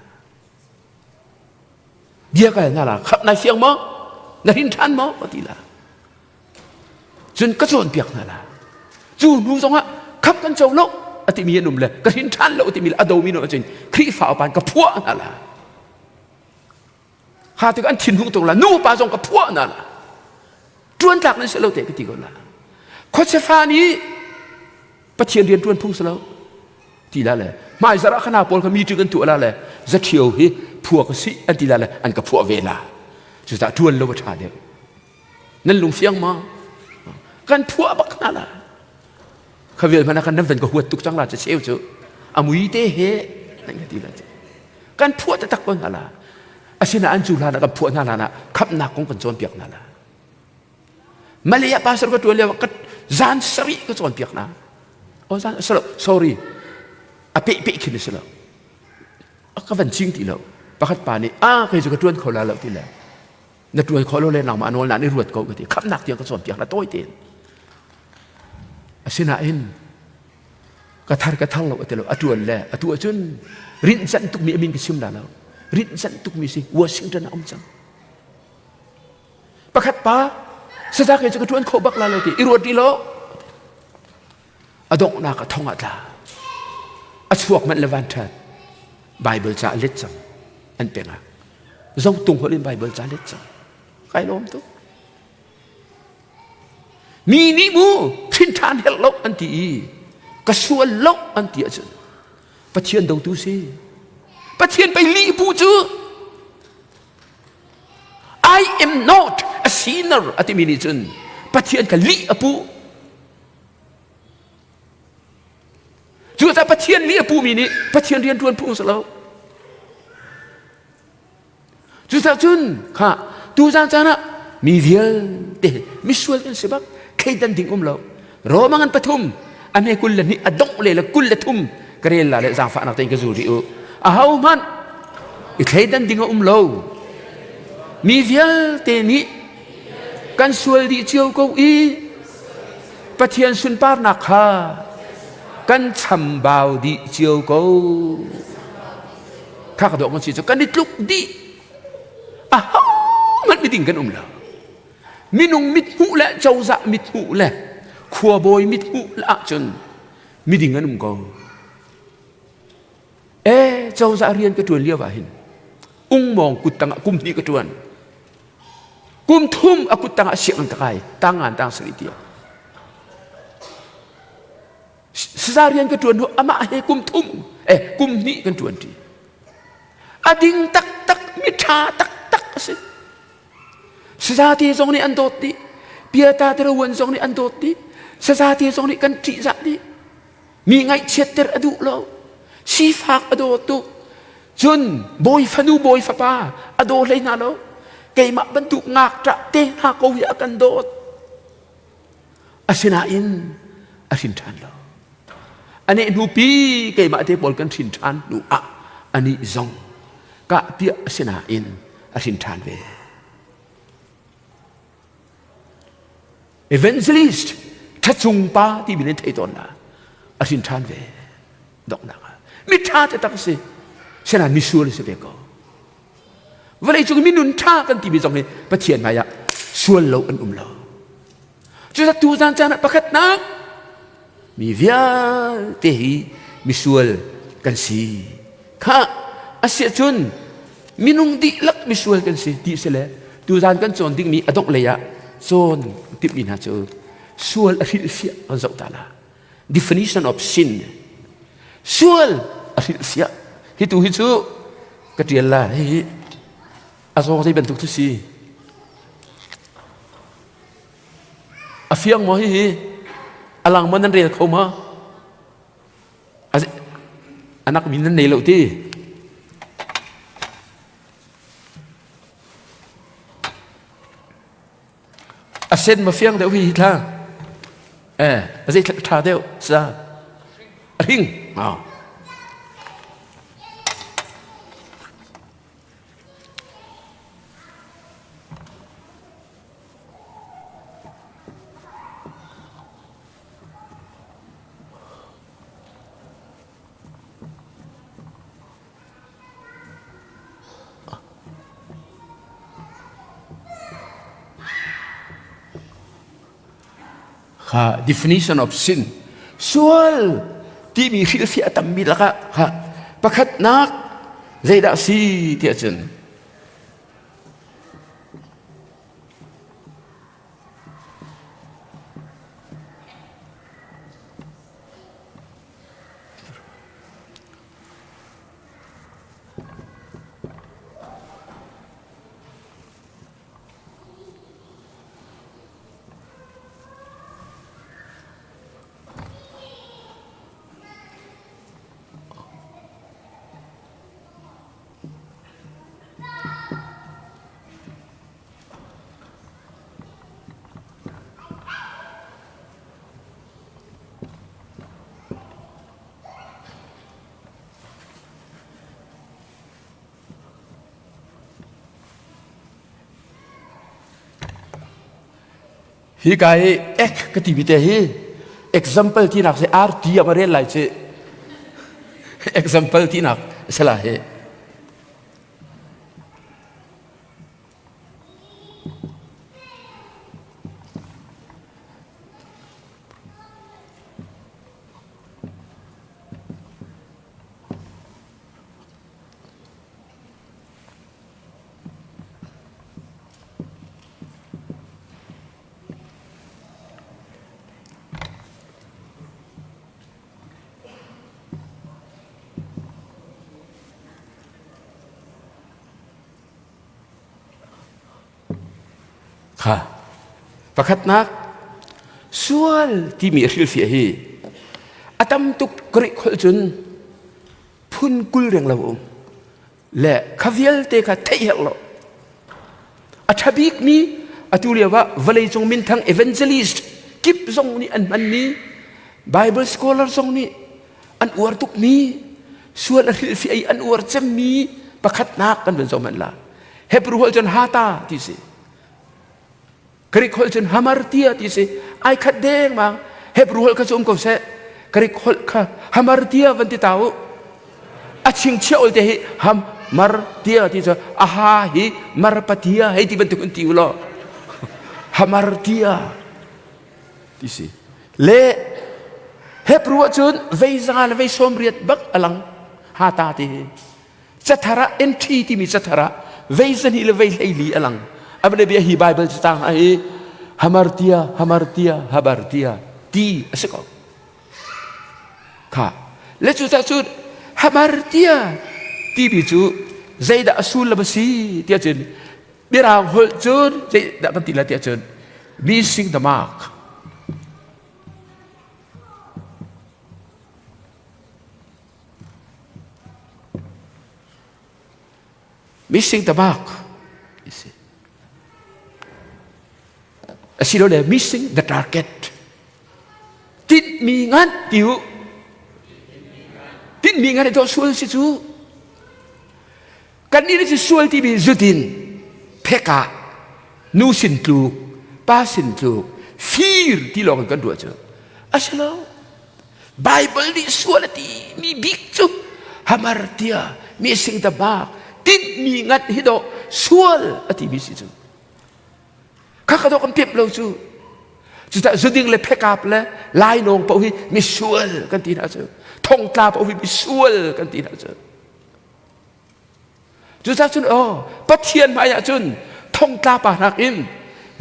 bia ka hna la khamh nai fiang maw na hrin ṭhan maw ka ti la cun ka cawnpiak hna la cu hnu zongah khamh kan co lo a timi an um le ka hrin ṭhan lo a timi le a domi no cun Khrihfa upa ka phuah hna la. Kha tik an thinhung tuk la nu pa zong ka phuah na la. Ṭuan tlak nan si lo te ka ti ko la. Khuachia fa nih Pathian rian ṭuan phung si lo. Ti la le hmai zarh ah khana pawl kha meeting an tuah la le zaṭhio hi phua ka si an ti la le an ka phuah ve la. Cucaah ṭuan lo a ṭha deuh. Nan lung fiang ma? Kan phuah bak hna la. Kha vial hmanh ah khan nan van ka huat tuk cang la cu cheu cu a mui te he nan ka ti la cu. Kan phuah taktak ko hna la. Asinain cu hlan ah kan phuah hna hlan ah khamhnak kong kan cawnpiak hna la. Malay ah pastor ka ṭuan lio ah ka zan sarih ka cawnpiak hna. Oh zan salo sorry. A peh peh khin a si lo. Ka van ching ti lo. Pakhat pa nih ah kei cu ka ṭuan kho la lo ti le. Na ṭuan khawh lo le nangmah nawl na i ruat ko ka ti. Khamhnak tiang ka cawnpiak hna tawi tein. Asinain ka thar ka thar lo a ti lo a ṭuan le atu ahcun rinhcanh tukmi a min ka chim la lo. Rinhcanh tukmi si Washington ah um cang. Pakhat pa saza ke cu ka ṭuan kho bak la lo ti i ruat rih lo. A donghnak a thong ah tla. A chuak manh le van ṭhat. Bible ca a let cang an peng ah. Zotung holh in Bible ca let cang. Kai lawm tuk. Mi nih mu hrin ṭhan herh lo an ti i ka sual lo an ti ahcun Pathian dotu si. Pathian pei lih bu cu I am not a sinner a timi nih cun Pathian kha lih a puh. Cucaah Pathian lih a puhmi nih Pathian rian ṭuan phung a si lo. Cucaah cun kha tuzan caan ah mi vialte misual kan si bak thleidan ding um lo. Roma ngan pathum a hme 22 a dongh le le 23 ka rel la le zaangfahnak tein ka zul rih u. Ahohmanh i thleidan ding a um lo. Mi vialte nih kan sual dih cio ko i Pathian sunparnak kha kan chambau dih cio ko. Kha ka dawh kan si cu kan i tluk dih. Ahohmanh miding kan um lo. Minung mithmuh le cozah mithmuh le khuabawi mithmuh le ahcun miding an um ko. E cozah rian ka ṭuan lio ah hin ungmawng kut tangah kum hnih ka ṭuan. Kum thum a kut tangah sianginn ka kai tangan tang sarih tiang. Saza rian ka ṭuan hnu amah he kum thum eh kum hnih kan ṭuan ṭi. A ding taktak mi ṭha taktak a si. Sazate zong nih an dawt dih. Piata tirawan zong nih an dawt dih. Sazate zong nih kan ṭihzah dih. Mi ngaihchiatter a duh lo. Sifak a daw tuk. Cun bawi fanu bawi fapa a daw hlei hna lo. Keimah bantuk ngakṭah te hna ko hi a kan dawt. Asinain a hrin ṭhan lo. A neh hnupi keimah te pawl kan hrin ṭhan hnu ah anih zong kahpiah a si nain a hrin ṭhan ve. Evangelist ṭhacung pa ti min in thei tawn la a hrin ṭhan ve donghnak ah mi ṭha te tak si sinain misual si ve ko vawleicung minun ṭha kan timi zong hi Pathian hmai ah sual lo an um lo Cucaah tuzan caan ah pakhatnak mi vialte hi misual kan si. Kha a si ahcun minung dihlak misual kan si ti si le tuzan kan cawn dingmi a dongh lei ah cawn timhmi hna cu sual a hrilhfiah kan zoh ta la. Definition of sin. Sual a hrilhfiah. Hi tu hi cu ka ṭial la hihi a zawng zei bantuk cu si. A fiang maw hihi? A lang maw nan rel kho maw? Anak min nan nei lo ti. A sen ma fiang deuh hi thla. Eh, a zei tha deuh sa. A hring. Ah. Kha definition of sin sual timi hrilhfiah a tammi lakah kha pakhatnak zeidah si tiah cun. Hi ka i ek ka ti te hi example tinak si RT a rel lai ci. Example tinak sala hi. Kha pakhatnak sual timi a hrilhfiah hi a tam tuk Greek holh cun phun 20 reng lo um le kha vialte kha theih herh lo a ṭha bikmi atu lio ah vawleicung minthang evangelist kip zong nih an hmanmi Bible scholar zong nih an uar tukmi sual a hrilhfiah i an uar cemmi pakhatnak kan vun zoh hmanh la Hebrew holh cun hata ti si Greek holh cun hamartia ti si ai khat dengmang Hebrew holh kha cu um ko seh Greek holh kha hamartia van ti ta u a chingchiah ol te hi hamartia ti cu aha hi marpatia hei ti bantuk in ti u law hamartia ti si le Hebrew ahcun vei zanga le vei sawm riat bak alang hata ti hi cathar ah entry timi cathar ah vei zahnih le vei hleili a lang abane bia hi bible catang ah hi hamartia hamartia habartia ti a si ko kha le cu ta cun hamartia timi cu zeidah a sullam a si tiah cun mirang holh cun zeidah kan ti la tiah cun missing the mark Missing the mark. Asilole missing the target. Tinhmi ngan ti u. Tinhmi ngan i sual si cu. Kan nih cu sual timi zutin phekah nu sin tluk pa sin tluk fir ti lawng in kan ruah cu. Asilo. Bible nih sual a ti mi bik cu hamartia mi sing ta bak tinhmi ngat hi dawh sual a ti mi si cu kha ka dawh kan pep lo cu cucah zuding le phekap le lainawng paoh hi mi sual kan ti hna cu thongtla paoh hi mi sual kan ti hna cu cucah cun aw Pathian hmai ah cun thongtla pa nakin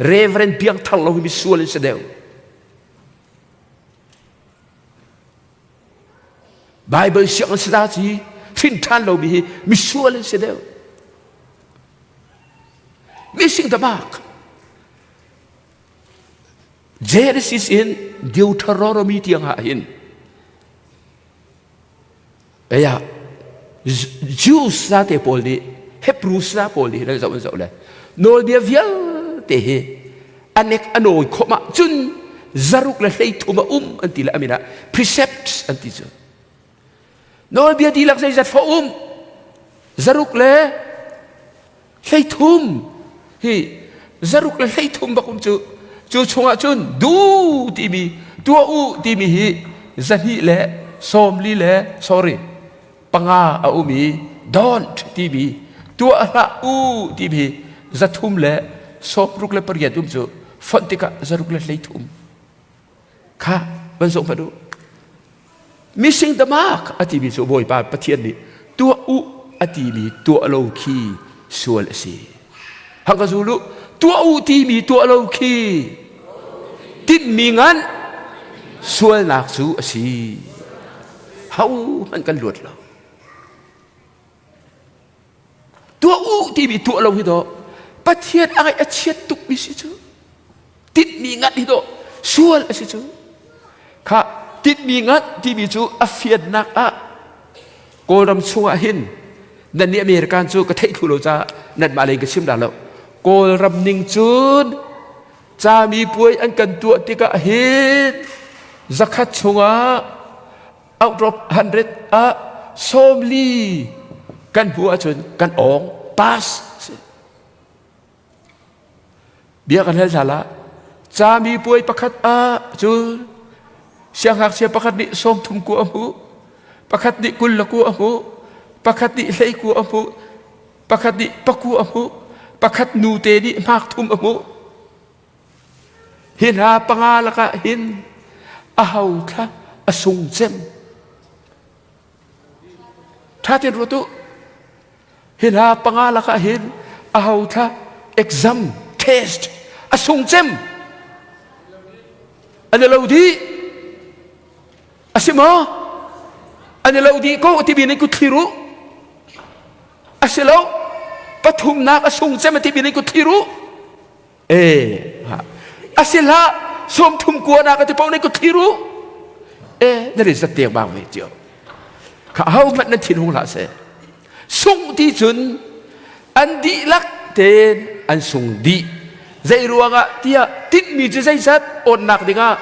Reverend piangthar lo hi mi sual in si deuh Bible siang si da ci hrin ṭhan lomi hi misual an si deuh. Missing the mark. Genesis in Deuteronomy tiang ah hin Aya Jews sa te pawl nih Hebrew sa pawl nih nan zoh an zoh le nawlbia vialte hi anek a nawi khom ah cun zaruk le hleithum a um an ti le amin ah precepts an ti cu nawlbia dihlak zeizat fa um zaruk le hleithum hi zaruk le hleithum bak um cu cu chungah cun du timi tuah u timi hi zahnih le sawmli le sorry panga a um i don't timi tuah hlah u timi zathum le sawmruk le pariat um cu fonh tikah zaruk le hleithum Kha van zoh hmanh u. Missing the mark a timi cu Bawipa Pathian nih tuah u a timi tuah lo khi sual a si. Hang ka zul u. Tuah u timi tuah lo khi tinhmi ngan sualnak cu a si. Ho hmanh kan luat lo. Tuah u timi tuah lo hi dawh Pathian a ngaih a chiat tukmi si cu. Tinhmi ngat hi dawh sual a si cu. Kha tinhmi ngat timi cu a fiannak ah Kawlram chungah hin nan nih American cu ka theih thlu lo caah nanmah lei ka chim dah lo. Kawlram ning cun cami puai an kan tuah tikah hin zakhat chungah out of 100 ah 40 kan hmuh ahcun kan awng pass bia kan hal hna la. Cami puai pakhat ah cun siangngakchia pakhat nih 30 ku a hmuh, pakhat nih 20 le ku a hmuh, pakhat nih hlei ku a hmuh, pakhat nih paku a hmuh, pakhat nute nih hmak thum a hmuh. Hi hna panga lakah hin aho thla a sung cem? Ṭha tein ruat u. Hi hna panga lakah hin aho thla exam test a sung cem? An i lo dih. A si maw? An i lo dih ko timi nan kut thlir u. A si lo. Pathumnak a sung cem a timi nan kut thlir u. E a si hlah 30 kua na ka ti paoh nan kut thlir u. E na rin zat deng bang ve cio. Kha ho hmanh nan thin hung hlah seh. Sung ti cun an dihlak tein an sung dih. Zei ruangah tiah tinhmi cu zeizat awnnak dingah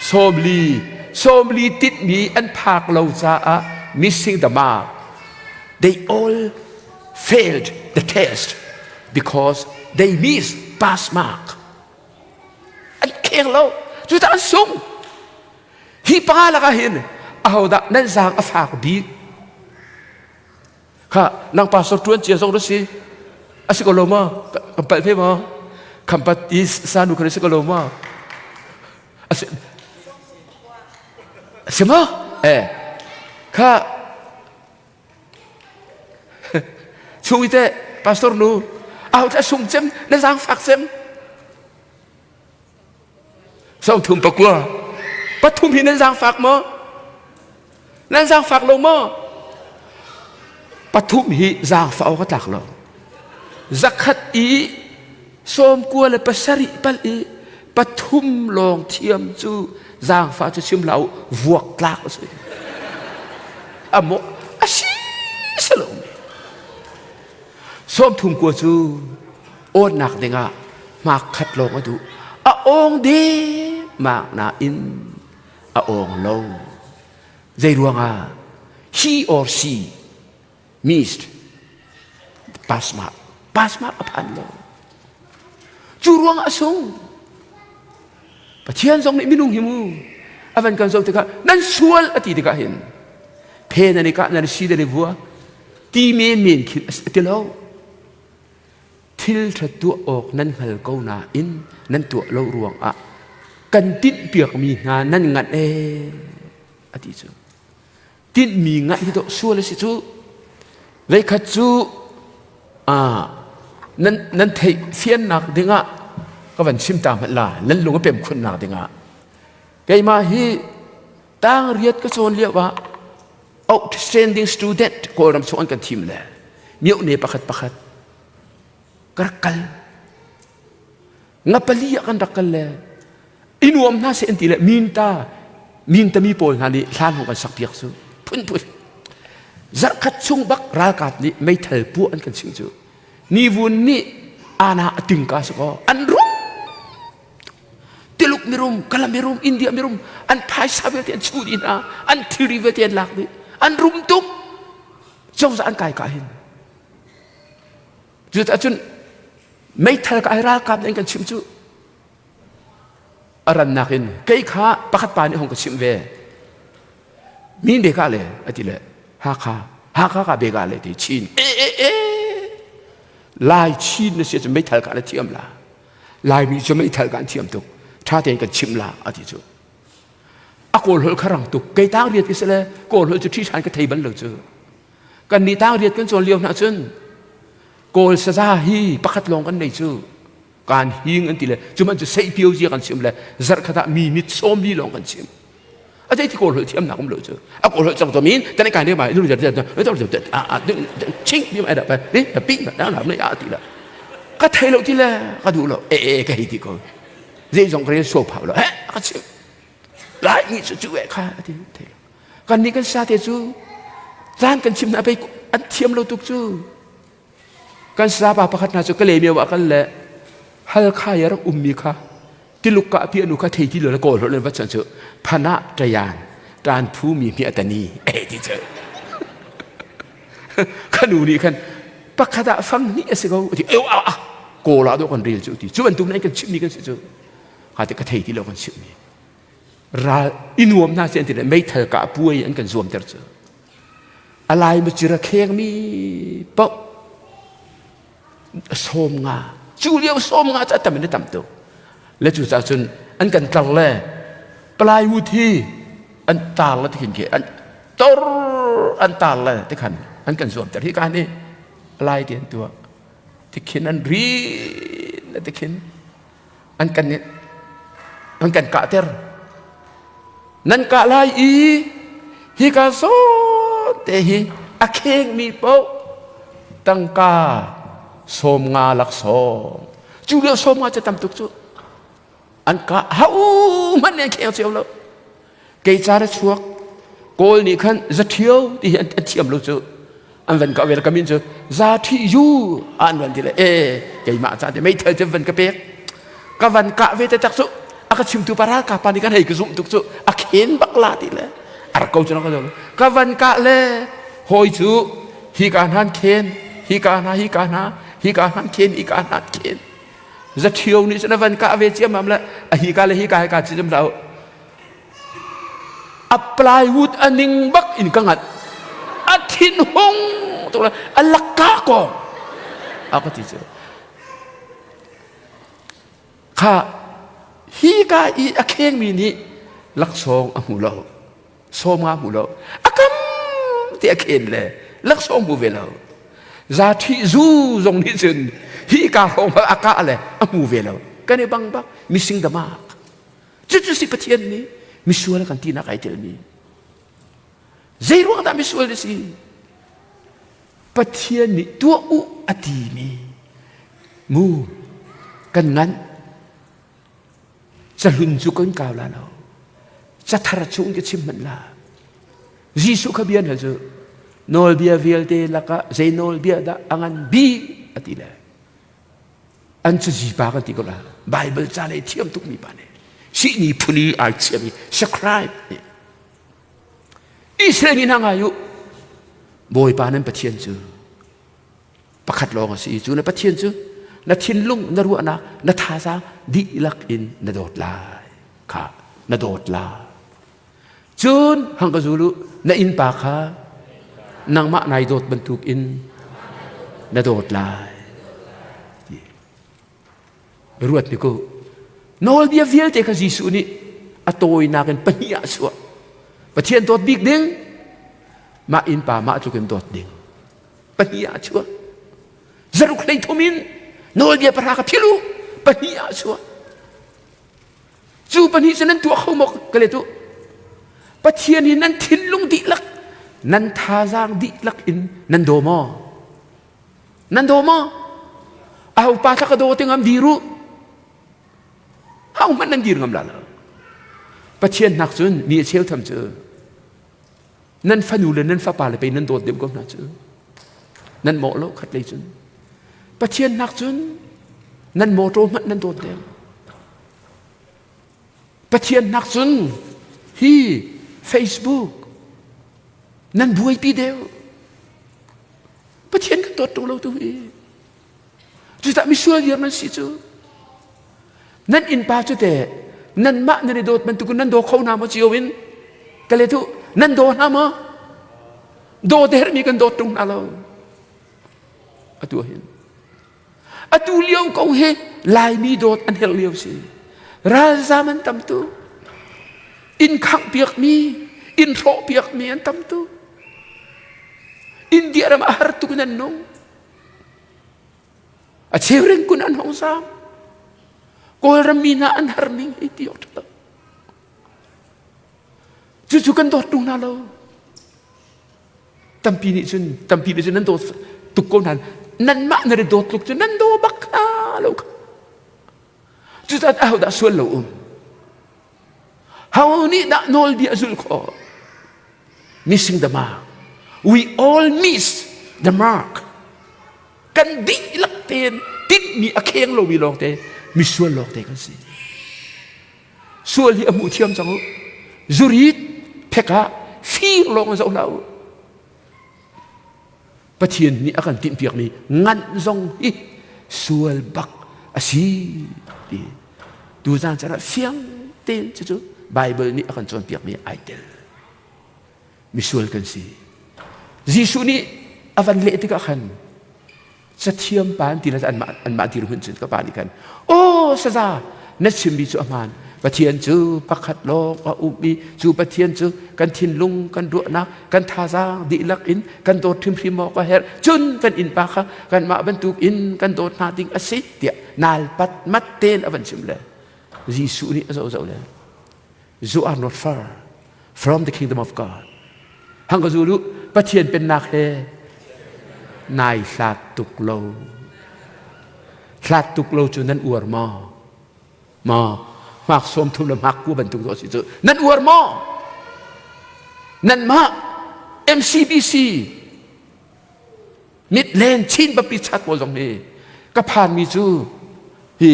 40 40 tinhmi an phak lo caah missing the mark. They all failed the test because they missed pass mark. An kheng lo. Cucaah an sung. Hi pa lakah hin ahodah nan zaang a fak bik? Kha nang pastor ṭuan cia zong na si. A si ko lo maw? Kan palh ve maw? Khampat i sanu kha na si ko lo maw? A si, a si maw? Eh, kha chung i teh pastor nu aho dah sung cem na zaang fak cem 30 pakua. Pathum hi nan zaangfak maw? Nan zaangfak lo maw? Pathum hi zaangfah awk a tlak lo. Zakhat i 97 pal i pathum lawng thiam cu zaangfah cu chim hlah u vuak tlak a si. Amo a si si lo mi. 30 kua cu awnnak dingah hmak khat lawng a duh. A awng dengmang nain a awng lo. Zei ruangah he or she missed pass mark. Pass mark a phan lo. Cu ruangah a sung. Pathian zong nih minung hi mu a van kan zoh tikah nan sual a ti tikah hin phe nan i kah nan si nan i vua ti men men khin a ti lo. Thil ṭha tuah awk nan hngal ko nain nan tuah lo ruangah kan tinhpiakmi hna nan nganh ee a ti cu. Tinhmi nganh hi dawh sual a si cu. Veikhat cu nan, nan theih fiannak dingah ka van chim ta hmanh la nan lung a pem khunnak dingah keimah hi tang riat ka cawn lio ah outstanding student Kawlram chung an kan thim le miohne pakhat pakhat ka rak kal ngapali ah kan rak kal le i nuam hna seh an ti le minta minta mi pawl hna nih hlan hong kan sak piak cu phunphun zarhkhat chung bak ralkap nih meithal puah an kan chim cu nivun nih ana a tingka si kaw an rum Tiluk mirum, Kala mirum, India mirum an phaisa vialte an chuh dih hna, an thilri vialte an lak dih. An rum tuk. Cozah an kai ka hin. Cucaah cun meithal ka ai ralkap nih an kan chimh cu. A rannak in kei kha pakhat pa nih hong ka chimh ve. Min be ka le ati le Hakha Hakha ka be ka le ti Chin e e e Lai Chin na si cu meithal ka na thiam la. Laimi cu meithal kan thiam tuk ṭha tein kan chimh la a ti cu a kawl holh kha rang tuk kei tang riat ka si le kawl holh cu ṭhi ṭhan ka thei bal lo cu kan nih tang riat kan cawn lio hna cun kawl saza hi pakhat lawng kan nei cu kan hing an ti le cu man cu seihpio zia kan chim le zarh khat ah mi mit sawm li lawng kan chim a zei ti kawl holh thiamnak um lo cu a kawl holh cang to min tan kai ne ma lu jar jar jar a a ching bi ma da pa ni pi na na na ya ti la ka thei lo ti le ka duh lo e e ka hei ti ko zei zong ka rel so phau lo he ka chim lai ni cu cu e kha ti thei lo kan ni kan sa te cu caan kan chim na pei an thiam lo tuk cu Kan sapa pakhat hna cu Kalaymyo ah kal le Halkha i a rak ummi kha Tiluk ka pi anu kha thei ti lo le kawl holh in va chan cu phana ṭayan ṭan phu mi hmi atani eh ti cu khanu nih khan pakhat ah fang hnih a si ko ti eu a kawl ah dawh kan rel cu ti cu bantuk nan kan chimmi kan si cu. Kha ti ka thei ti lo kan chimh mi. Ral i nuam hna seh an ti le meithal kah puai an kan zuamter cu. A lai macir a khengmi paoh 50 cu lio 50 cu a tam in a tam tuk. Le cu caah cun an kan tlar le plywood hi an tar le tikhin khi an tor an tar le tikhan an kan zuamter hi ka nih lai ti an tuah tikhin an rin le tikhin an kan an kan kahter nan kah lai i hika zawn te hi a khengmi paoh tangka 50 laksawng cu lio 50 cu tam tuk cu an kah hau hmanh an kheng cio lo kei ca ra chuak kawl nih khan zaṭhio ti hi an thiam lo cu an van ka vel ka min cu za ṭhi yu an van ti le e keimah ca te meithal cu van ka pek ka van kah ve te tak cu a ka chimtu pa ralkap pa nih kan hei ka zumh tuk cu a khen bak la ti le a rak ko cu ka ka van kah le hawi cu hi ka hnan khen hi ka hna hi ka hna hi ka hnan khen hi ka hnan khen zaṭhio nih cun a van kah ve ciammam le a hi ka le hi ka hi ka cim hlah a plywood a ning bak in ka ngat a thin hung tuk le a lakka ko a ka ti cu kha hi ka i a khengmi nih laksawng a hmu lo 50 hmu lo a kam te a khen le laksawng hmu ve lo za ṭhi zu zong nih cun hi ka hrawng a kah le a hmu ve lo kan i bang bak mising damak cucu si Pathian nih misual kan tinak ai telmi zei ruang dah misual na si Pathian nih tuah u a timi mu kan nganh Cahlun cu kan kau la lo. Cathar chung ka chim hmanh la. Jesuh kha bia hna cu nawlbia vialte lakah zei nawlbia dah a ngan bik a ti le an cazi pa kan ti ko la Bible ca lei thiam tukmi pa nih sihni phun i ai chiami scribe nih Israel mi hna ngai u Bawipa nan Pathian cu pakhat lawng a si i cu na Pathian cu na thinlung na ruahnak na thazaang dihlak in na dawt lai kha na dawt lai cun hang ka zul u na innpa kha nangmah nai dawt bantuk in na dawt lai ruat ni ko nawlbia vialte kha Jesuh nih a tawinak in pahnih ah chuah Pathian dawt bik ding mah innpa mah tluk in dawt ding pahnih ah chuah zaruk 33 in nawlbia pahra ka phil u pahnih ah chuah cu pahnih cu nan tuah kho maw ka let u Pathian hi nan thinlung dihlak nan thazaang dihlak in nan daw maw nan daw maw aho pa thla ka daw ti ngam dir u hau hmanh nan dir ngam la lo Pathian hnak cun mi a cheu tham cu Nan fanu le nan fapa le pei nan dawt deuh ko hna cu. Nan mawh lo khat lei cun. Pathian nak cun nan mawṭaw hmanh nan dawt deuh. Pathian nak cun hi Facebook nan buaipi deuh. Pathian kan dawt ṭung lo tu hi. Cucah misual viar nan si cu. Nan innpa cu teh nanmah nan i dawt bantuk in nan daw kho hna maw cio in? Ka let u, nan daw hna maw? Daw te herhmi kan dawt ṭung hna lo. Atu hin. Atu lio ko hi Laimi dawt an herh lio si. Ralzam an tam tu. Inn khangh piakmi, inn hrawh piakmi an tam tu. India ram a har tuk in an nung. A cheuring kun an hong zaam. Kawlram mi hna an har ning hi ti awk ṭha lo. Cucu kan dawt ṭung hna lo. Tampi nih cun tampi nih cun nan dawt tuk ko hna. Nanmah nan i dawt tluk cu nan daw bak hna lo kha. Cucaah ahodah sual lo um? Ho nih dah nawlbia a zulh khawh? Missing the mark. We all miss the mark. Kan dihlak tein tinhmi a kheng lomi lawngte misual lawngte kan si. Sual hi a hmuh thiam cang u. Zurit phek ah fir lawng in zoh hlah u. Pathian nih a kan tinhpiakmi nganh zong hi sual bak a si ti. Tuzan caan ah fiang tein cucu Bible nih a kan cawnpiakmi ai tel. Misual kan si. Jesuh nih a van leh tikah khan cathiam pa an ti le anmah anmah dirhmun cun ka pa nih khan aw saza na chimmi cu a hmaan Pathian cu pakhat lawng a um i cu Pathian cu kan thinlung kan ruahnak kan thazaang dihlak in kan dawt hrimhrim awk a herh cun kan innpa kha kanmah bantuk in kan dawt hna ding a si tiah nal pat mat tein a van chim le Jesuh nih a zoh zoh le you are not far from the kingdom of God hang ka zulu Pathian pennak he nai hlat tuk lo hlat tuk lo cu nan uar maw maw hmak sawm thum le hmak ku bantuk to si cu nan uar maw nan mah MCBC Midland Chin Baptist Church pawl zong hi ka phanmi cu hi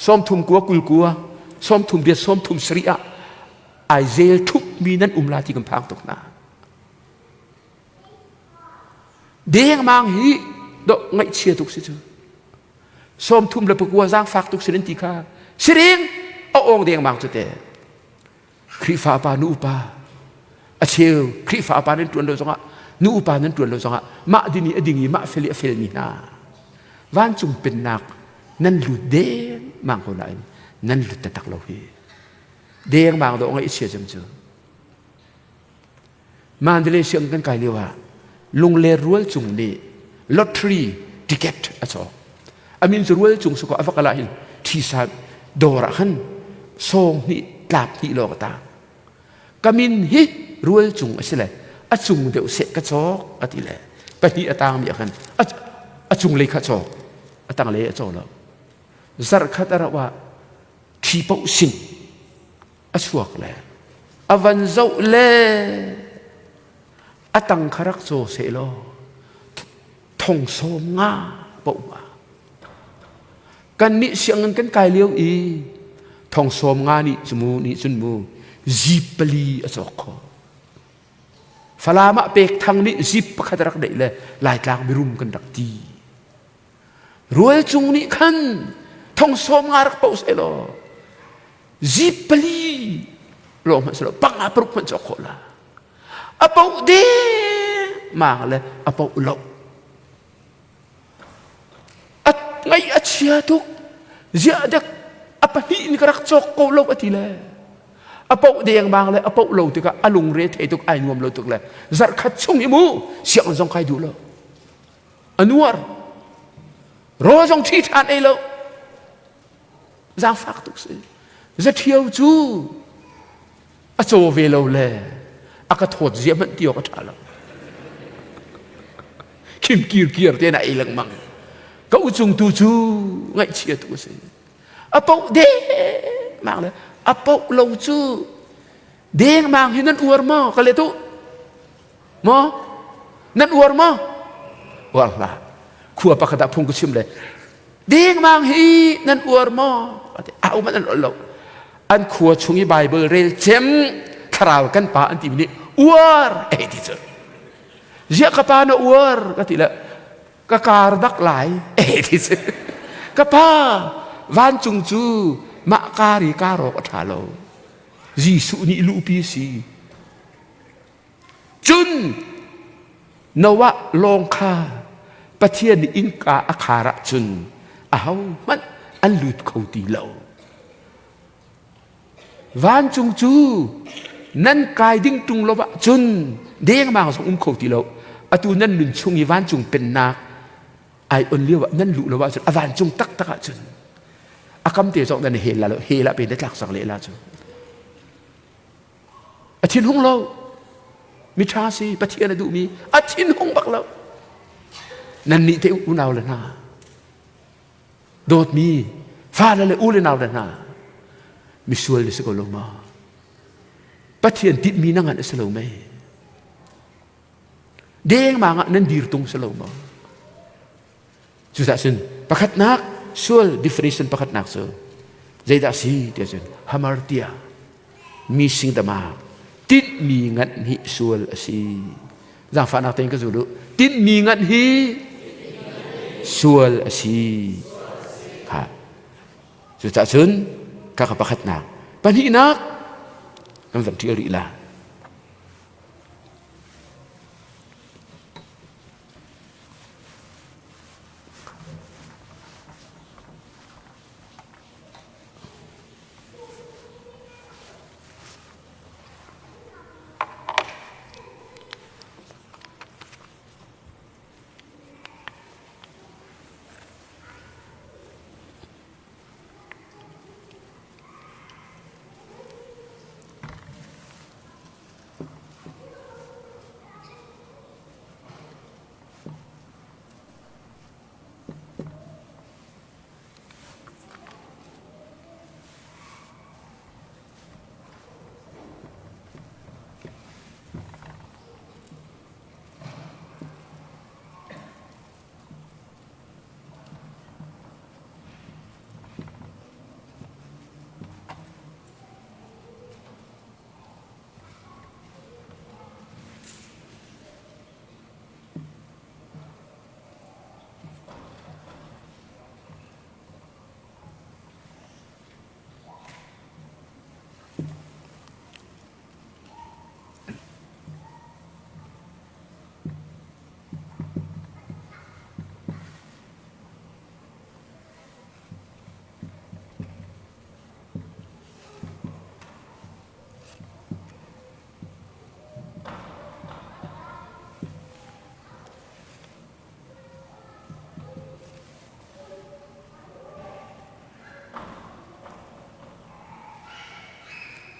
sawmthum kua kul kua sawmthum riat sawmthum sarih ah ai zel thupmi nan um la ti kan phang tuk hna dengmang hi do ngaihchia tuk si cu sawmthum le pakua zaangfak tuk sin an ti kha siring a ong dengmang cu te Khrihfa pa nu upa a cheu Khrihfa pa nan ṭuan lo zongah nu upa nan ṭuan lo zongah mah ding i a ding i mah fel i a felmi hna vancung pennak nan lut dengmang ko nain nan lut taktak lo hi dengmang dawh ngaih chia cem cu Mandalay siang kan kai lio ah Lungler rual cung nih lottery ticket a cawk. A min cu rual cung sakaw a va kal ah hin ṭhisa dawr ah khan sawng hnih tlap hnih lawng a tang. Ka min hi rual cung a si le a cung deuh seh ka cawk a ti le pahnih a tangmi ah khan a cunglei kha cawk a tanglei a caw lo. Zarh khat a rauh ah ṭhi paoh sing a chuak le a van zoh le a tang kha rak caw seh law thong sawm nga poh hnga kannih sianginn kan kai lio i thong sawm nga nih cu mu nih cun mu zip pali a cawk kho Falam ah pek thang nih zip pakhat rak neih le Laitlang mirum kan rak ti Rual cung nih khan thong sawm nga rak poh seh law zip pali lawng hmanh selaw panga paruk hmanh cawk khawh la a poh deng mang le a poh lo a ngaih a chia tuk ziah dek a pahnih in ka rak cawk ko lo a ti le a poh dengmang le a poh lo tikah a lungre thei tuk ai nuam lo tuk le zarh khat chung i mu sianginn zong kai duh lo a nuar rawl zong ṭhi ṭhan ei lo zaangfak tuk si zaṭhio cu a caw ve lo le a ka thawt zia hmanh ti awk a ṭha lo khim kir kir te na ei lengmang ka u cung tu cu ngaihchia tu a si a poh dengmang le a poh lo cu dengmang hi nan uar maw ka le tu Maw? Nan uar maw? Uar hlah. Khua pakhat ah phung ka chim le dengmang hi nan uar maw? A um an lo. An khua chung i Bible rel cem thlarau kan pa an timi nih uar ei ti cu. Ziah ka pa na uar ka ti le ka kar dak lai ei ti cu. Ka pa vancung cu mah kar i kar awk a ṭha lo. Jesuh nih luhpi si. Cun Noah lawng kha Pathian nih innka a khar ahcun ahohmanh an lut kho ti lo. Vancung cu nan kai ding ṭung lo ahcun dengmang zong um kho ti lo. Atu nan nun chung i vancung pennak ai on lio ah nan luh lo ahcun a vancung taktak ahcun a kam te zong nan hel la lo hel ah pe na tlak sak leh la cu. A thinhung lo. Miṭha si, Pathian a duhmi, a thinhung bak lo. Nannih te unau le hna, dawtmi fale le u le nau le hna, misual na si ko lo ma? Pathian tinhmi na ngan a si lo mei? Dengmang ah nan dir tung si lo maw? Cucaah cun pakhatnak sual definition pakhatnak cu zeidah si tiah cun hamartia mising dama tinhmi nganh hi sual a si. Zaangfahnak tein ka zul u. Tinhmi nganh hi sual a si. Ha. Cucaah cun Ka ka pakhatnak. Pahnihnak kan van ṭial rih la.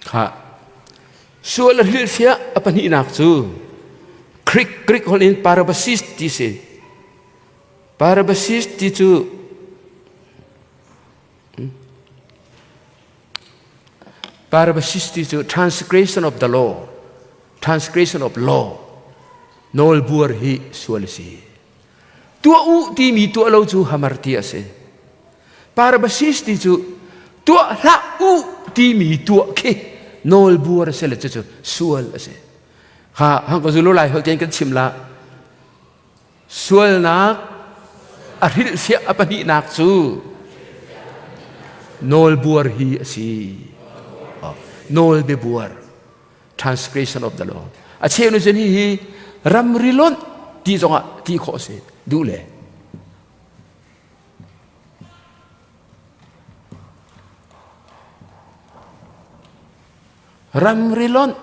Kha sual a hrilhfiah a pahnihnak cu Greek Greek holh in parabasis ti si. Parabasis ti cu Parabasis ti cu transgression of the law, transgression of law, nawlbuar hi sual a si. Tuah u timi tuah lo cu hamar ti a si. Parabasis ti cu tuah hlah u timi tuah khi nawlbuar a si le cucu sual a si. Ha hang ko zulu lai holh tein kan chim la. Sualnak a hrilhfiah a pahnihnak cu nawlbuar hi a si. Nawlbiabuar transgression of the law. A cheu nu cun hihi ramri lonh ti zongah ti khawh a si duh le. Ramri lonh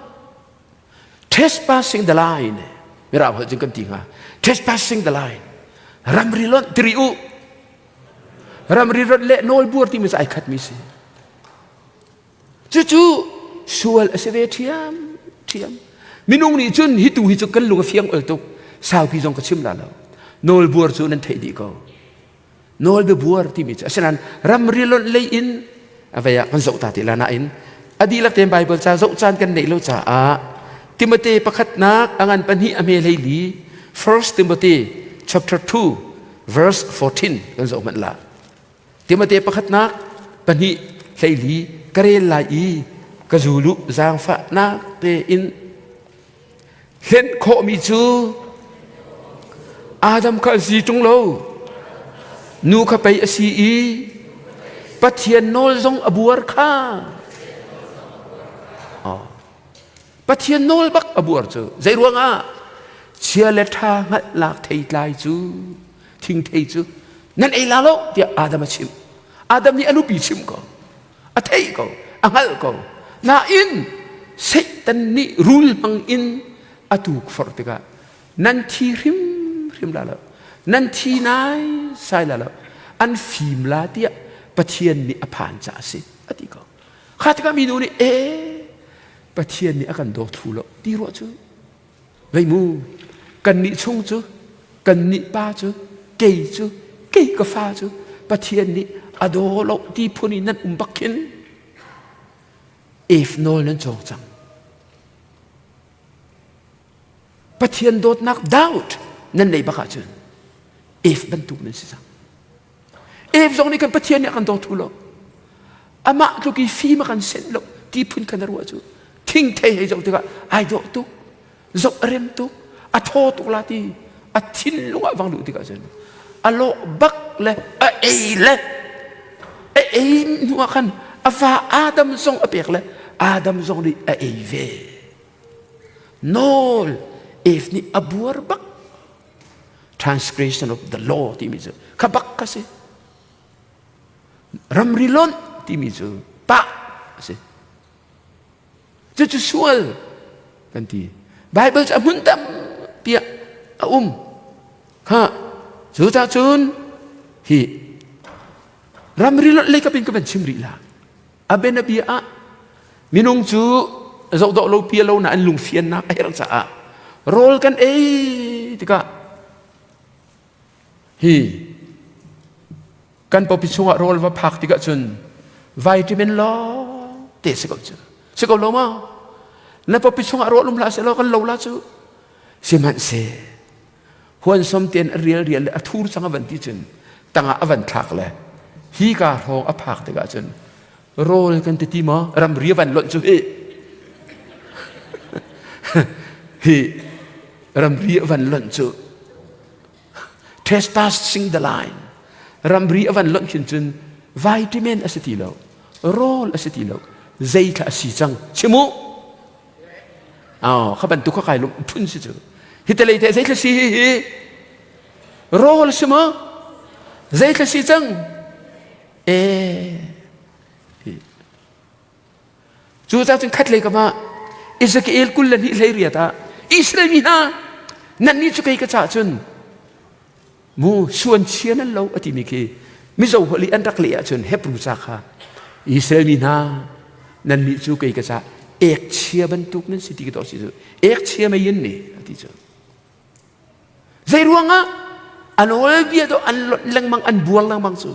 trespassing the line mirang holh cun kan ti hnga trespassing the line ramri lonh tiri u ramri lonh le nawlbuar timi cu ai khat mi si cucu sual a si ve ṭhiam ṭhiam minung nih cun hi tu hi cu kan lung a fiang ol tuk saupi zong ka chim la lo nawlbuar cu nan theih dih ko nawlbiabuar timi cu asinain ramri lonh lei in a vei ah kan zoh ta ti la nain a dihlak tein Bible ca zoh caan kan neih lo caah Timote pakhatnak a ngan pahnih a hme hlei li First Timothy chapter 2 verse 14 kan zoh hmanh la Timote pakhatnak pahnih hlei li ka rel lai i ka zulu zaangfahnak tein Hlenh khawhmi cu Adam kha a si ṭung lo. Nu kha pei a si i Pathian nawl zong a buar kha. Oh. Pathian nawl bak a buar cu zei ruangah chia le ṭha hngalhnak theitlai cu thingthei cu nan ei la lo tiah Adam a chimh. Adam nih a nupi chimh ko. A theih ko, a hngalh ko. Nain Satan nih rul hmang in a tukforh tikah nan thi hrimhrim la lo, nan thi nai sai la lo, an fim la tiah Pathian nih a phan caah a si a ti ko. Kha tikah minu nih ee Pathian nih a kan daw thlu lo ti ruah cu Vei mu, kannih chung cu, kannih pa cu, kei cu, kei ka fa cu Pathian nih a daw lo ti phun in nan um bak khin Eve nawl nan cawng cang. Pathian dawtnak doubt nan nei bak ahcun Eve bantuk nan si cang. Eve zong nih kan Pathian nih a kan daw thu lo. Amah tluk i fim a kan senh lo ti phun khan a ruah cu thingthei hei zoh tikah ai dawh tuk, zoh a rem tuk, a thaw tuk la ti a thinlung ah vang luh tikah cun a lawh bak le a ei le a ei hnu ah khan A fa Adam zong a pek le Adam zong nih a ei ve. Nawl Eve nih a buar bak. Transgression of the law timi cu kha bak ka si. Ramri lonh timi cu pah a si. Cucu sual kan ti. Bible cu a hmun tampi ah a um. Ha, cu cah cun hi ramri lonh lei kap in ka van chim rih la. A bianabia ah minung cu zohdawh lo pia lo na an lungfiannak a herh caah rawl kan ei tikah hi kan pawpi chungah rawl va phak tikah cun vitamin lawng te si ko cu si ko lo ma na pawpi chungah rawl um hlah seh law kan lo la cu sihmanhseh huan som ten a rial rial le a thur cang a van ti cun tangah a van thlak le hi ka hrawng a phak tikah cun rawl kan ti ti maw ramri a van lonh cu hi hi ramri a van lonh cu trespassing the line ramri a van lonh khin cun vitamin a si ti lo rawl a si ti lo zeithla a si cang chim u kha bantuk kha kai lung phun si cu hi te lei te zeithla si hi hi rawl si maw zeithla si cang e Cu cah cun khatlei kam ah Ezekiel 22 hlei riat ah Israel mi hna nannih cu kei ka cah cun mu suan chia nan lo a timi khi Mizo holh i an rak leh ahcun Hebrew ca kha Israel mi hna nannih cu kei ka cah ek chia bantuk nan si ti ka dawh si cu ek chia mei in ni a ti cu Zei ruangah an bia do an lonh lengmang an buar lengmang cu.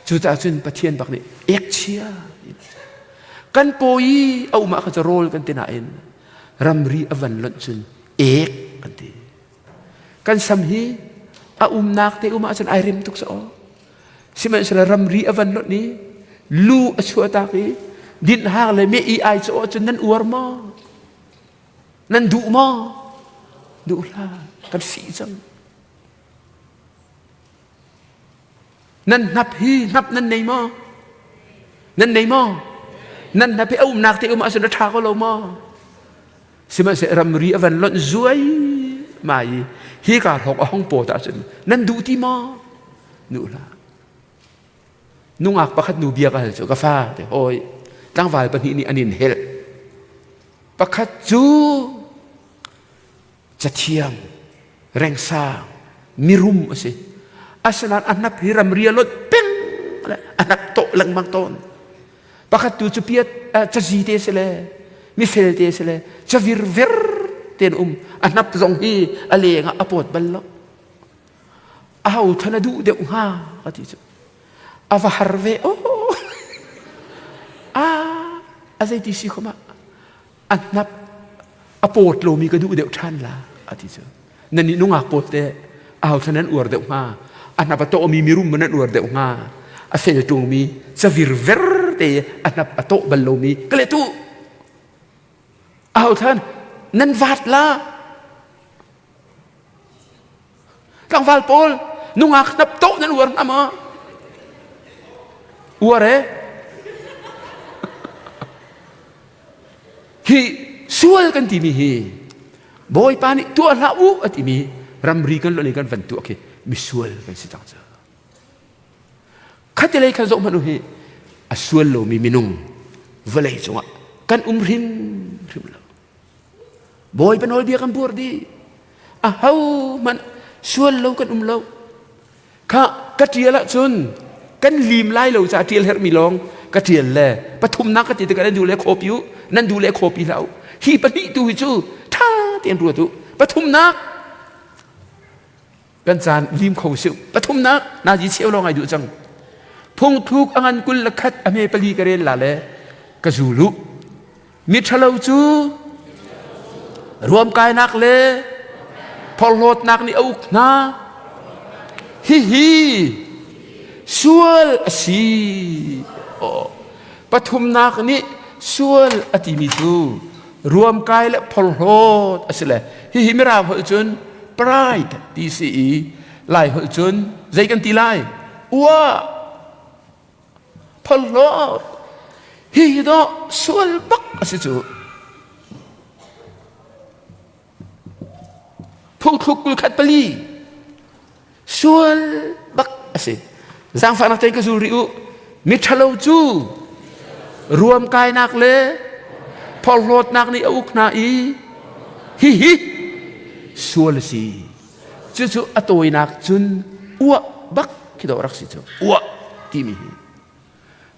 Cucaah cun Pathian bak nih ekchia kan paw i a um ah kha rawl kan ti nain ramri a van lonh cun ek kan ti. Kan sam hi a umnak te um ahcun ai rem tuk sa aw. Sihmanhsehlaw ramri a van lonh i lu a chuahtak i dinhak le me i ai cu cun nan uar maw? Nan duh maw? Duh hlah. Kan fih cang. Nan hnap hi hnap nan nei maw? Nan nei maw? Nan hnap hi a umnak te um ahcun a ṭha ko lo maw? Sihmanhsehlaw ramri a van lonh zuai mai i hi ka hrawng a hong pawt ahcun nan duh ti maw? Duh hlah. Nungak pakhat nu bia ka hal cu ka fa te hawi tlangval pahnih nih an in helh. Pakhat cu cathiam rengsang mirum a si. Asinain a hnap hi ramri a lot peng le a hnap tawh lengmang tawn. Pakhat tu cu piat cazi te si le mifel te si le cavir ver ten um a hnap zong hi a leng ah a pawt bal lo. Aho than a duh deuh hnga ka ti cu. A va har ve oh a a zeiti si khom ah a hnap a pawt lomi ka duh deuh ṭhan la a ti cu. Nan nih nungak pawl te aho thlan nan uar deuh hnga a hnap a tawhmi mirum nan uar deuh hnga a fel ṭungmi cavir ver te a hnap a tawh bal lomi ka le tu aho thlan nan vat la Tlangval pawl nungak hnap to nan uar hna maw? Uar e? Hi sual kan timi hi Bawipa nih tuah hlah u a timi ramri kan lonh i kan van tuah khi misual kan si cang cu. Khatilei khan zoh hmanh u hi a sual lomi minung vawlei cungah kan um hrim hrim lo. Bawipa nawlbia kan buar dih. A ho hmanh sual lo kan um lo. Kha ka ṭial ahcun kan lim lai lo caah ṭial herhmi lawng ka ṭial le pathumnak ka ti tikah nan duh le khawpi u nan duh le khawpi hlah u hi pahnih tu hi cu ṭha tein ruat u pathumnak kan caan lim kho si pathumnak nazi cheu lawng ai duh cang phungthluk a ngan 21 a hme pali ka rel la le ka zul u mi ṭhalo cu ruamkainak le phorhlawtnak nih a uk hna hihi sual a si pathumnak nih sual a timi cu ruamkai le phorhlawt a si le hihi mirang holh cun pride ti si i lai holh cun zei kan ti lai uah. Phorhlawt. Hi hi dawh sual bak a si cu. Phungthluk 24 sual bak a si. Zaangfahnak tein ka zul rih u. Miṭhalo cu ruamkainak le phorhlawtnak nih a uk hna i hihi sual a si. Cucu a tawinak cun uah bak khi dawh rak si cu. Uah timi hi.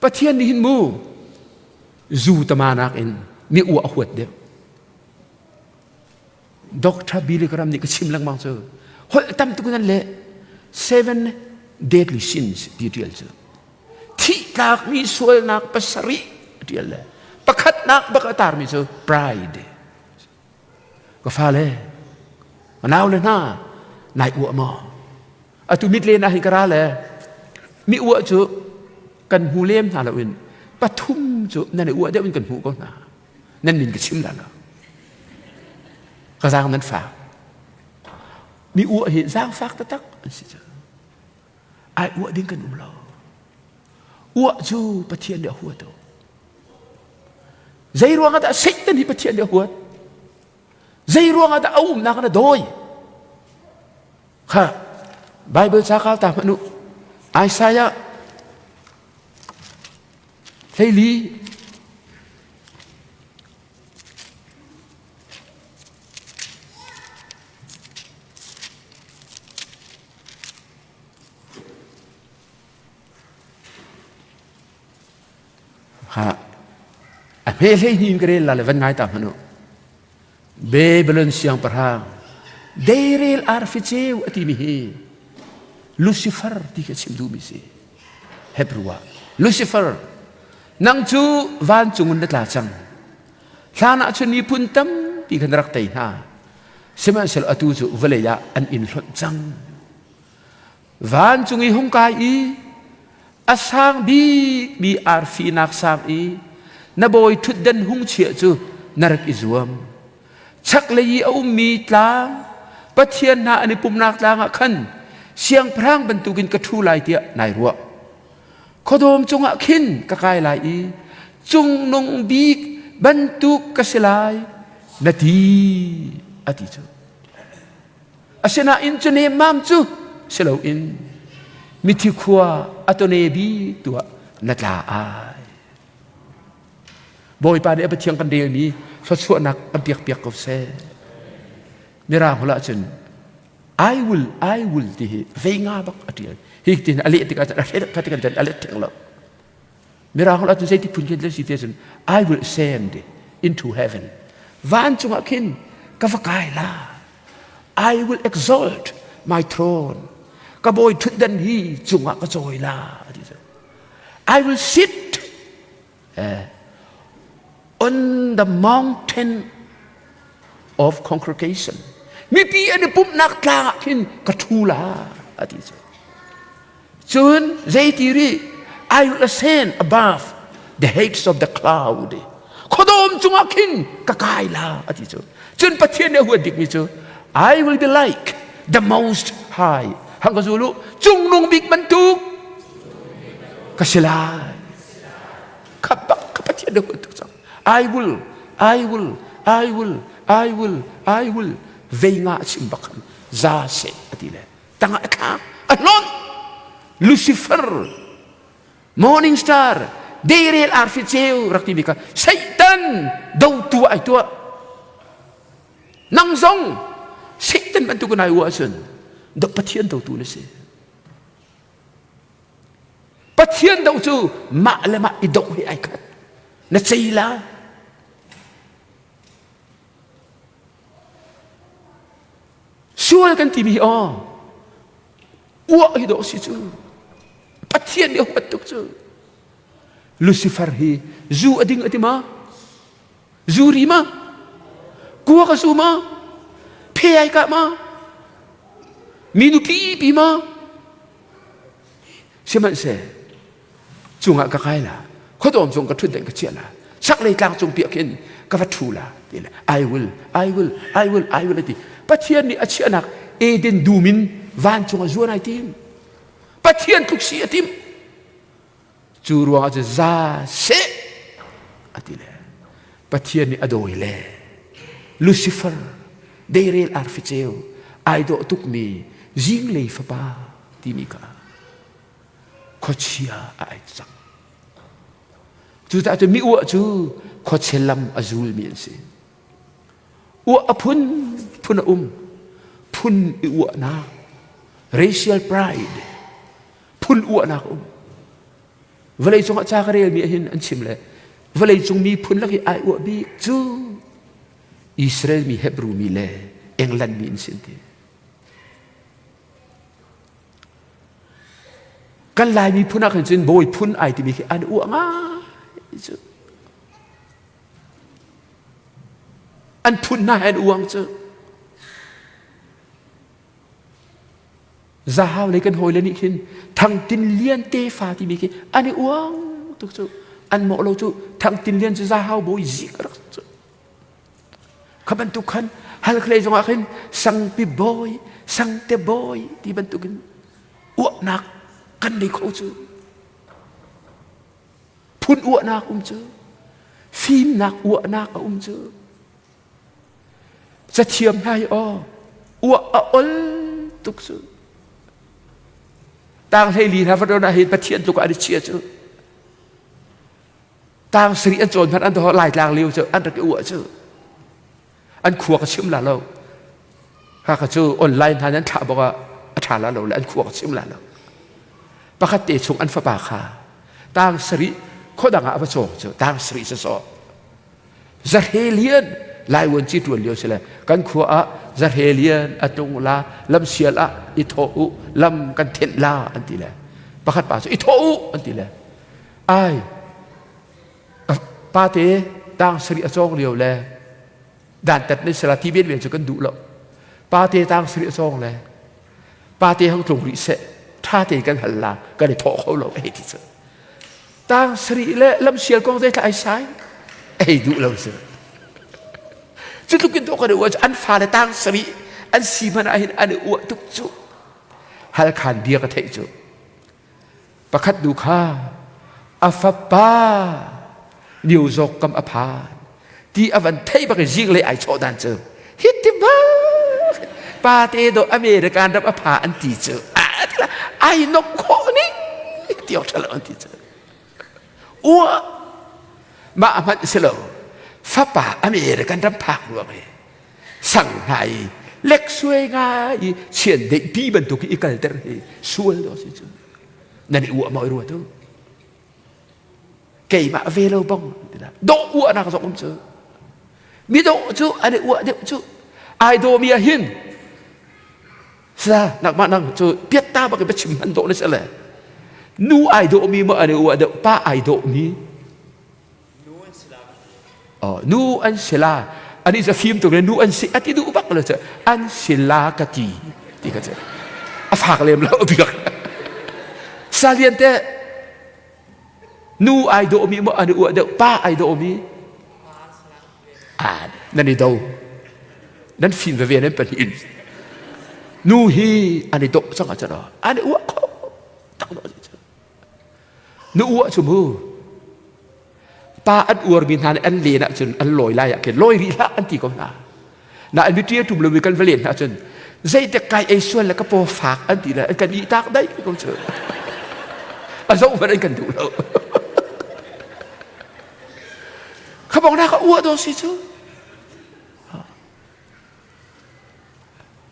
Pathian nih hin mu zu tama nakin mi uah a huat deuh. Dr. Billy Graham nih ka chim lengmang cu holh tam tuk nan leh seven deadly sins ti tial cu thih tlakmi sualnak pasarih tial le pakhatnak bak a tarmi cu pride ka fale ka nau le hna nai uah maw atu mit len ah hin ka ra le mi uah cu kan hmu lem hna loin pathum cu nan i uah deuh in kan hmuh ko hna nan min ka chim la lo ka zaang nan fak mi uah hi zaangfak taktak an si cu ai uah ding kan um lo uah cu Pathian nih a huat o zei ruang ah dah Satan hi Pathian nih a huat zei ruang ah dah a umnak na dawi kha Bible ca kal ta hmanh u Isaiah 14 Ha a hme hlei hni in ka rel la le van ngai ta hmanh u. Babylon siangpahrang deirel arfi ceu a timi hi Lucifer ti khi a chim duhmi si. Hebrew ah Lucifer nang cu vancung in na tla cang. Hlan ah cun miphun tampi kha na rak tei hna. Sihmanhsehlaw atu cu vawlei ah an in hlonh cang. Vancung i hung kai i a sang bikmi arfi nak sang i na bawi ṭhutdan hung chiah cu na rak i zuam. Chaklei i a ummi tlang Pathian hna an i pumhnak tlang ah khan siangpahrang bantukin ka ṭhu lai tiah nai ruah. Khuadawm cungah khin ka kai lai i cungnung bik bantuk ka si lai na ti a ti cu. Asinain cu nemmam cu si loin mithi khua a tone bik tu ah na tla ai. Bawipa nih a Pathian kan relmi thluachuahnak kan piak piak ko seh. Mirang holh ahcun I will, I will ti hi vei nga bak a ṭial. Hi tin a leh tikah a hret kha ti kan a let theng lo. Mirang holh ahcun zeiti phun khin si te cun I will ascend into heaven. Vancung ah khin ka va kai la. I will exalt my throne. Ka bawi ṭhutdan hi cungah ka cawi la. Ti cu. I will sit eh, on the mountain of congregation. Mipi an i pumhnak tlang ah khin ka ṭhu la, a ti cu. Cun zeiti rih I will ascend above the heights of the cloud. Khuadawm cungah khin ka kai la a ti cu. Cun Pathian nih a huat bikmi cu I will be like the most high. Hang ka zul u cungnung bik bantuk ka si lai. Kha bak ka Pathian nih a huat tuk cang. I will, I will, I will, I will, I will. Vei nga a chim bak khan za seh a ti le tangah a thlak a hlonh Lucifer morning star deirel arfi ceu rak timi kha Satan dotu ai tuah nang zong Satan bantuk in ai uah ahcun Pathian dotu na si Pathian do cu mah le mah i doh hi ai khat na cei la Sual kan timi hi aw uah hi dawh si cu Pathian nih a huat tuk cu Lucifer hi zu a ding a ti ma zu ri ma kuak a zu ma phe ai kah ma mi nupi pi ma sihmanhseh cungah ka kai la khuadawm cung ka ṭhut deng ka chiah la chaklei tlang cung piah khin ka va ṭhu la ti le I will I will I will I will ati Pathian nih a chiahnak Eden dum in vancung a zuan ai tim Pathian tluk si a tim. Cu ruangah cu za seh a ti le Pathian nih a dawi le Lucifer deirel arfi ceu ai dawh tukmi zinglei fapa timi kha khuachia a ai cang. Cucaah cu mi uah cu khuachia lam a zulmi an si. Uah a phun phun a um. Phun i uahnak, racial pride, phun uahnak a um. Vawlei cungah ca ka relmi ahhin an chim le vawlei cung miphun lak i ai uah bik cu Israel mi, Hebrew mi le England mi an si an ti. Kan Lai miphun ah khan cun bawi phun ai timi khi an uah ngai cu. An phun hna he an uang cu. Zahau lei kan hawile nih khin Thang Tin Lian tefa timi khi an i uang tuk cu. An mawh lo cu Thang Tin Lian cu Zahau bawi zik a rak cu. Kha bantuk khan Halkhlei zongah khin Sangpi bawi, Sangte bawi ti bantukin uahnak kan nei kho cu. Phun uahnak um cu. Fimnak uahnak a um cu. Cathiam hna hi aw uah a ol tuk cu. Tang hleili hna va ah hin Pathian tluk ah an i chia cu. Tang sarih an cawn hmanh an doh Laitlang lio cu an rak i uah cu. An khua ka chim la lo. Kha cu online hna nan thlah bak ah a ṭha la lo le an khua ka chim la lo. Pakhat te chung an fapa kha tang sarih khuadang ah a va cawng cu tang sarih sasawh. Zahre lian Laiwan ci ṭuan lio si le kan khua ah zahre lian a tlung la lamsial ah i thawh u lam kan thenh la an ti le pakhat pa cu i thawh u an ti le ai pate tang sarih a cawng lio le dantat nan sila ti ben ven cu kan duh lo pate tang sarih a cawng le pate hang tlung rih seh ṭha tein kan hal la kan i thawh kho lo hei ti cu tang sarih le lamsial kong zei ai sai ei duh lo cu cu tluk in kan uah cu an fale tang sarih an si hmanh ah hin an i uah tuk cu halkhan bia ka theih cu pakhat nu kha a fapa niu zawk kam a phan ti a van theih bak i zing le ai chawh dan cu hi ti bak pa te do American ram a pha an ti cu ai nok khawh ning ti awk ṭha lo an ti cu ua mah hmanh si lo fapa American ram phak ruang i sang hna i lek suai ngai i chian deih pi bantuk i kalter hi sual do si cu nan i uah maw i ruat u keimah ve lo bang dawh uahnak zong um cu mi dawh cu an i uah deuh cu ai daw mi ah hin sa nakmah nang cu piatta bak in chim hman dawh na si le nu ai dawh mi maw an i uah deuh pa ai dawh mi Oh, nu an si la ani cu fim tuk le nu an si a ti duh bak lo cu an si la ka ti ti ka cu a fak lem lo bik salian te nu ai dawh mi maw an uah deuh pa ai dawh mi ah nan i do nan fim veve nan pahnih in nu hi an i dawh cang ah cun an i uah kho tak dawh Nu uah cu mu pa an uarmi hna nih an len ahcun an lawi lai ah khin lawi rih hlah an ti ko hna. Na an mitri a ṭum lomi kan va len hna cun zeitek kai ei sual le ka paw fak an ti le an kan ihtak daih ko cu. A zoh hmanh an kan duh lo. Kha bong na ka uah daw si cu.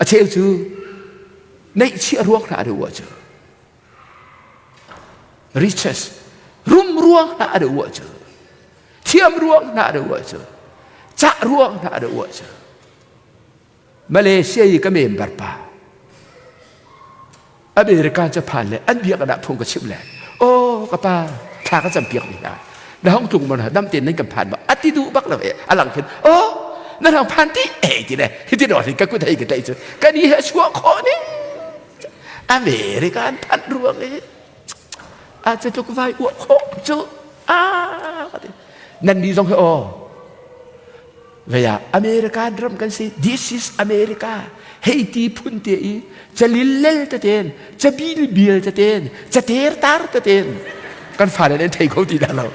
A cheu cu neihchiah ruak hna an uah cu. Riches rum ruang hna an uah cu thiam ruang hna an uah cu cah ruang hna an uah cu Malaysia i ka member pa American ca phan le an biak ah phung ka chim le oh ka pa thla ka cam piak mi hna na hong tlung mon dam ten nan kan phan ma ati duh bak lo e alang khin oh nan hong phan ti e ti le hi ti do ka kut hei ka tlai cu kan i he chuah khawh ni America an phanh ruang i a cu tluk vai uah khawh cu a nan ni zong hi aw vei ah American ram kan si this is America hei ti phun te i calil lel teten cabil bial teten cater tar teten. Kan fale nan thei kho ti dah lo.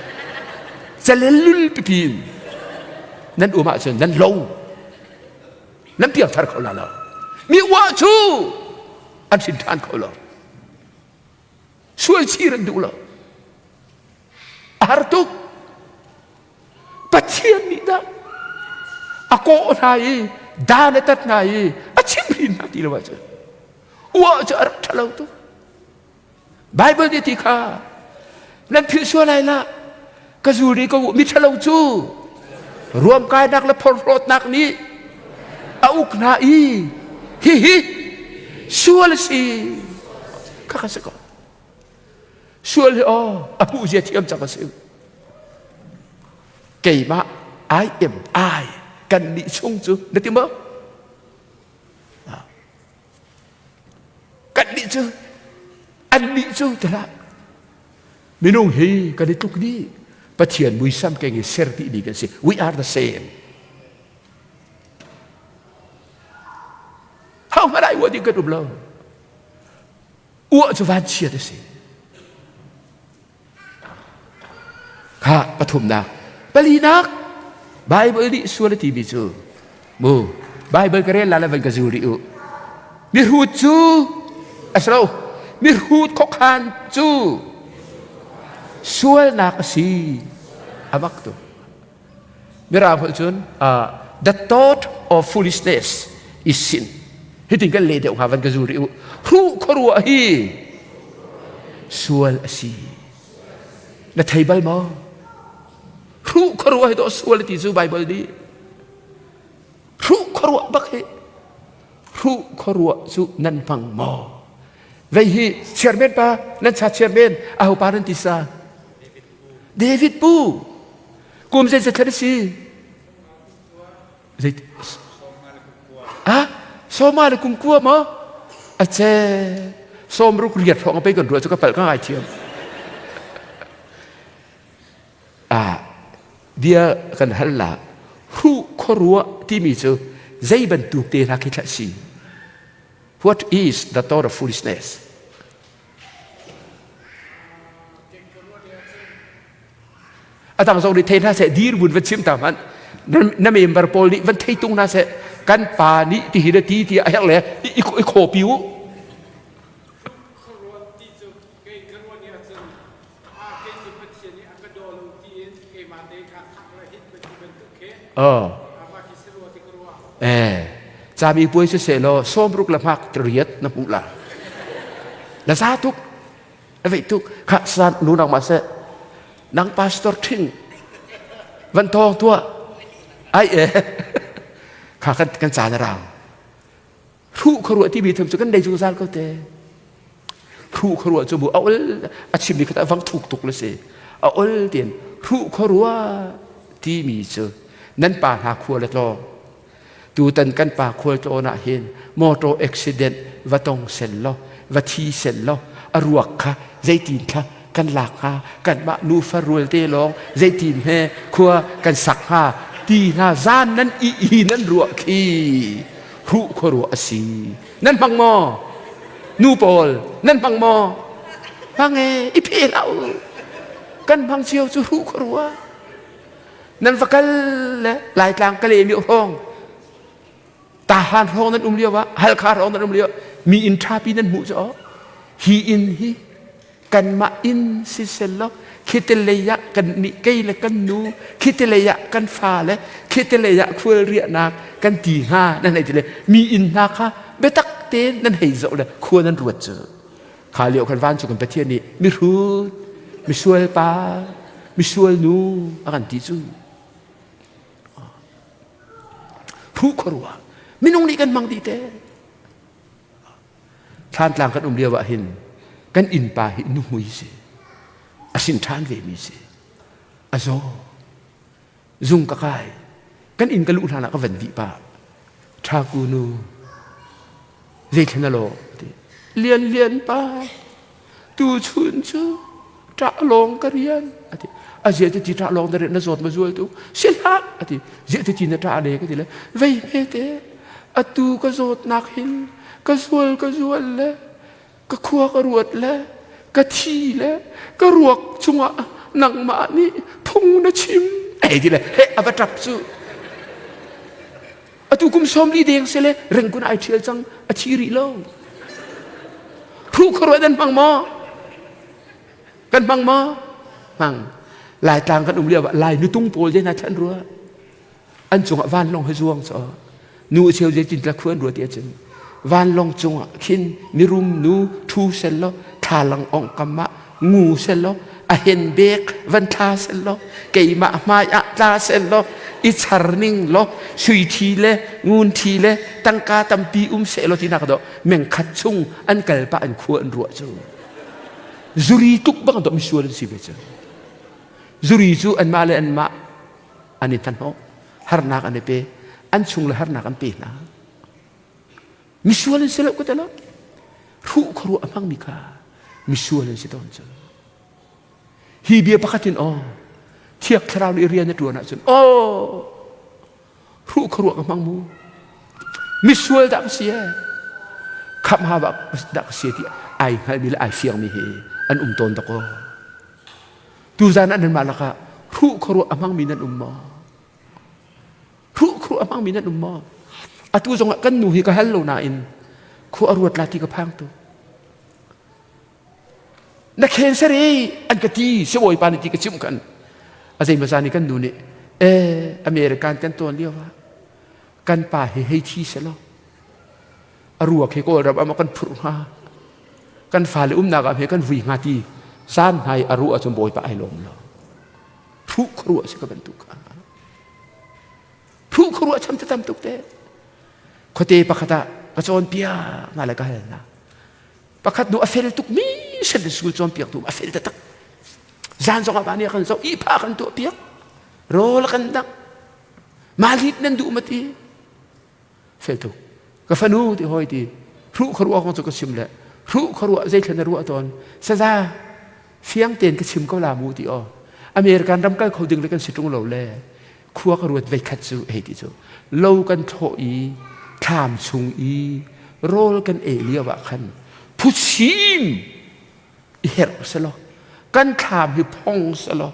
Calel lul pipi in nan um ahcun nan lo. Nan piangthar kho la lo. Mi uah cu an hrin ṭhan kho lo. Sual chir an duh lo. A har tuk. Pathian nih dah a kawh hna i dan a tat hna i a chimhrin hna ti lo ahcun uah cu a rak ṭhalo tuk. Bible nih ti kha nan philh sual lai lah ka zul rih ko u mi ṭhalo cu ruamkainak le phorhlawtnak nih a uk hna i hihi sual a si kha kha si ko. Sual hi aw a hmuh zia thiam cang a si. Keimah I am I kan nih chung cu na ti maw? Kan nih cu an nih cu tilah minung hi kan i tluk dih Pathian muisam keng i ser dih mi kan si. We are the same. Ho hmanh ai uah ding kan um lo. Uah cu vanchiat a si. Kha pathumnak. Palinak Bible nih sual a timi cu mu Bible ka rel la le van ka zu rih u. Mihrut cu a si lo. Mihrut khuakhan cu sualnak a si. A mak tu. Mirang holh cun the thought of foolishness is sin. Hitin kan leh deuh hnga van ka zu rih u. Hruh khuaruah hi sual a si. Na thei bal maw? Hruh khuaruah hi dawh sual ti cu Bible nih. Hruh khuaruah bak hi. Hruh khuaruah cu nan hmang maw? Vei hi chairman pa, nan cha chairman, aho pa nan ti sa? David pu. Kum zeizat thlan a si? Zei Ah, sawma le kum kua maw? A che. Sawm ruk riat hrawng a pei kan ruah cu ka palh ka ngai thiam. Ah, bia kan hal la. Hruh khuaruah timi cu zei bantuk te hna khi thlah si? What is the thought of foolishness? A dang zong nih thei hna seh dir vun van chim ta hmanh na member pawl nih van thei tung hna seh kan pa nih ti hi le ti ti a herh le i khaw u. Oh. Eh, cami puai si seh law sawmruk le hmak riat na hmuh la. Na za tuk. Na veih tuk. Kha san nu nang ma seh. Nang pastor ṭhing. Van tawng tuah. Ai e. Kha kan kan caan a rang. Hruh khuaruah timi tham cu kan nei zungzal ko te. Hruh khuaruah cu bu a ol a chimmi kha vang thuk tuk le si. A ol tin hruh khuaruah timi cu nan pa hna khua le tlawng. Tutan kan pa khual tlawn ah hin motor accident va tong sen lo, va thi sen lo, a ruak kha zeitin thla kan lak hnga, kanmah nufa rual te lawng zeitin he khua kan sak hnga ti hna zan nan i i nan ruah khi hruh khuaruah a si. Nan hmang maw? Nu pawl nan hmang maw? Hmang e, i phe hlah u. Kan hmang cio cu hruh khuaruah. Nan va kal le Laitlang kale mi hrawng Tahan hrawng nan um lio ah Halkha hrawng nan um lio mi inn ṭhapi nan hmuh cu hi inn hi kanmah inn siselaw khite lei ah kan nih kei le kan nu khite lei ah kan fa le khite lei ah khual riahnak kan ti hnga nan hei ti le mi inn hna kha biatak tein nan hei zoh le khua nan ruat cu kha lio khan vancung kan Pathian nih mihrut misual pa misual nu a kan ti cu phu khuaruah minung nih kan hmang dih te Thlantlang kan um lio ah hin kan innpa hi nuhmui si. A sin ṭhan ve mi si. A zaw. Zung ka kai. Kan inn ka luh hlan ah ka van vih pah. Ṭhaku nu. Zeithlen a lawh? Ti. Lian lian pa. Tu chun cu ṭah lawng ka rian. Ati. A zia ti ṭah lawng na rian na zawt ma zual tu. Si hlah. Ati. Zia ti na ṭah le ka ti le. Vei hme te. Atu ka zawtnak hin ka zual ka zual le ka khua ka ruat le Ka thi le ka ruak cungah nangmah nih phung na chim. Ei ti le he a va ṭap cu. Atu kum 40 deng se le rengkun ai ṭhial cang a thi rih lo. Hruh khuaruah nan hmang maw? Kan hmang maw? Hmang. Laitlang kan um lio ah Lai nutung pawl je hna thlan rua. An cungah vanlawng he zuang cho. Nu cheu je tin tla khuan rua ti ahcun vanlawng cungah khin mirum nu thu sel lo thlalang ong kam ah ngu sel lo a hen bek van thla sel lo keimah hmai ah tla sel lo i char ning lo sui thi le ngun thi le tangka tampi um seh lo tinak do meng khat chung an kal pa an khua an ruah cu zuri tuk bang do misual an si ve cu zuri cu anmah le anmah an i thanhnawh harnak an i pe an chung le harnak an pe hna misual an si lo ka te lo hruh khuaruah a hmangmi kha misual an si tawn cu hi bia pakhat in aw thiak thlarau nih rian a ṭuan ahcun aw hruh khuaruah ka hmang mu misual dah ka si e khamh ha dah ka si ti ai hngalmi le ai fiangmi hi an um tawn dakaw tuzan ah nanmah lakah hruh khuaruah a hmangmi nan um maw hruh khuaruah a hmangmi nan um maw atu zongah kan nu hi ka hal lo nain khua a ruat la ti ka phang tu na cancer e an ka ti sibawipa nih ti ka chimh kan a zeimaza nih kan nu nih e American kan tawn lio ah kan pa hi hei thi selaw a ruak hi Kawlram ah kan phurh hnga kan fale umnak ah he kan vui hnga ti zan hna i a ruah ahcun bawipa ai lawm lo hruh khuaruah si ka bantuk kha hruh khuaruah cham te tam tuk te khuate pakhat ah ka cawnpiak hna le ka hal hna pakhat nu a fel tuk mi Sunday school cawnpiak tu a fel taktak zan zong ah ni kan zoh ihpha kan tuah piak rawl kan dang malit nan duh ma ti fel tuk ka fanu ti hoi ti hruh khuaruah kong cu ka chim le hruh khuaruah zeithlan na ruah tawn saza fiang tein ka chim ko la mu ti aw American ram kal kho ding le kan si ṭung lo le khua ka ruat veikhat cu hei ti cu lo kan thlawh i thlam chung i rawl kan ei lio ah khan phuchim i herh selaw kan thlam hi phong selaw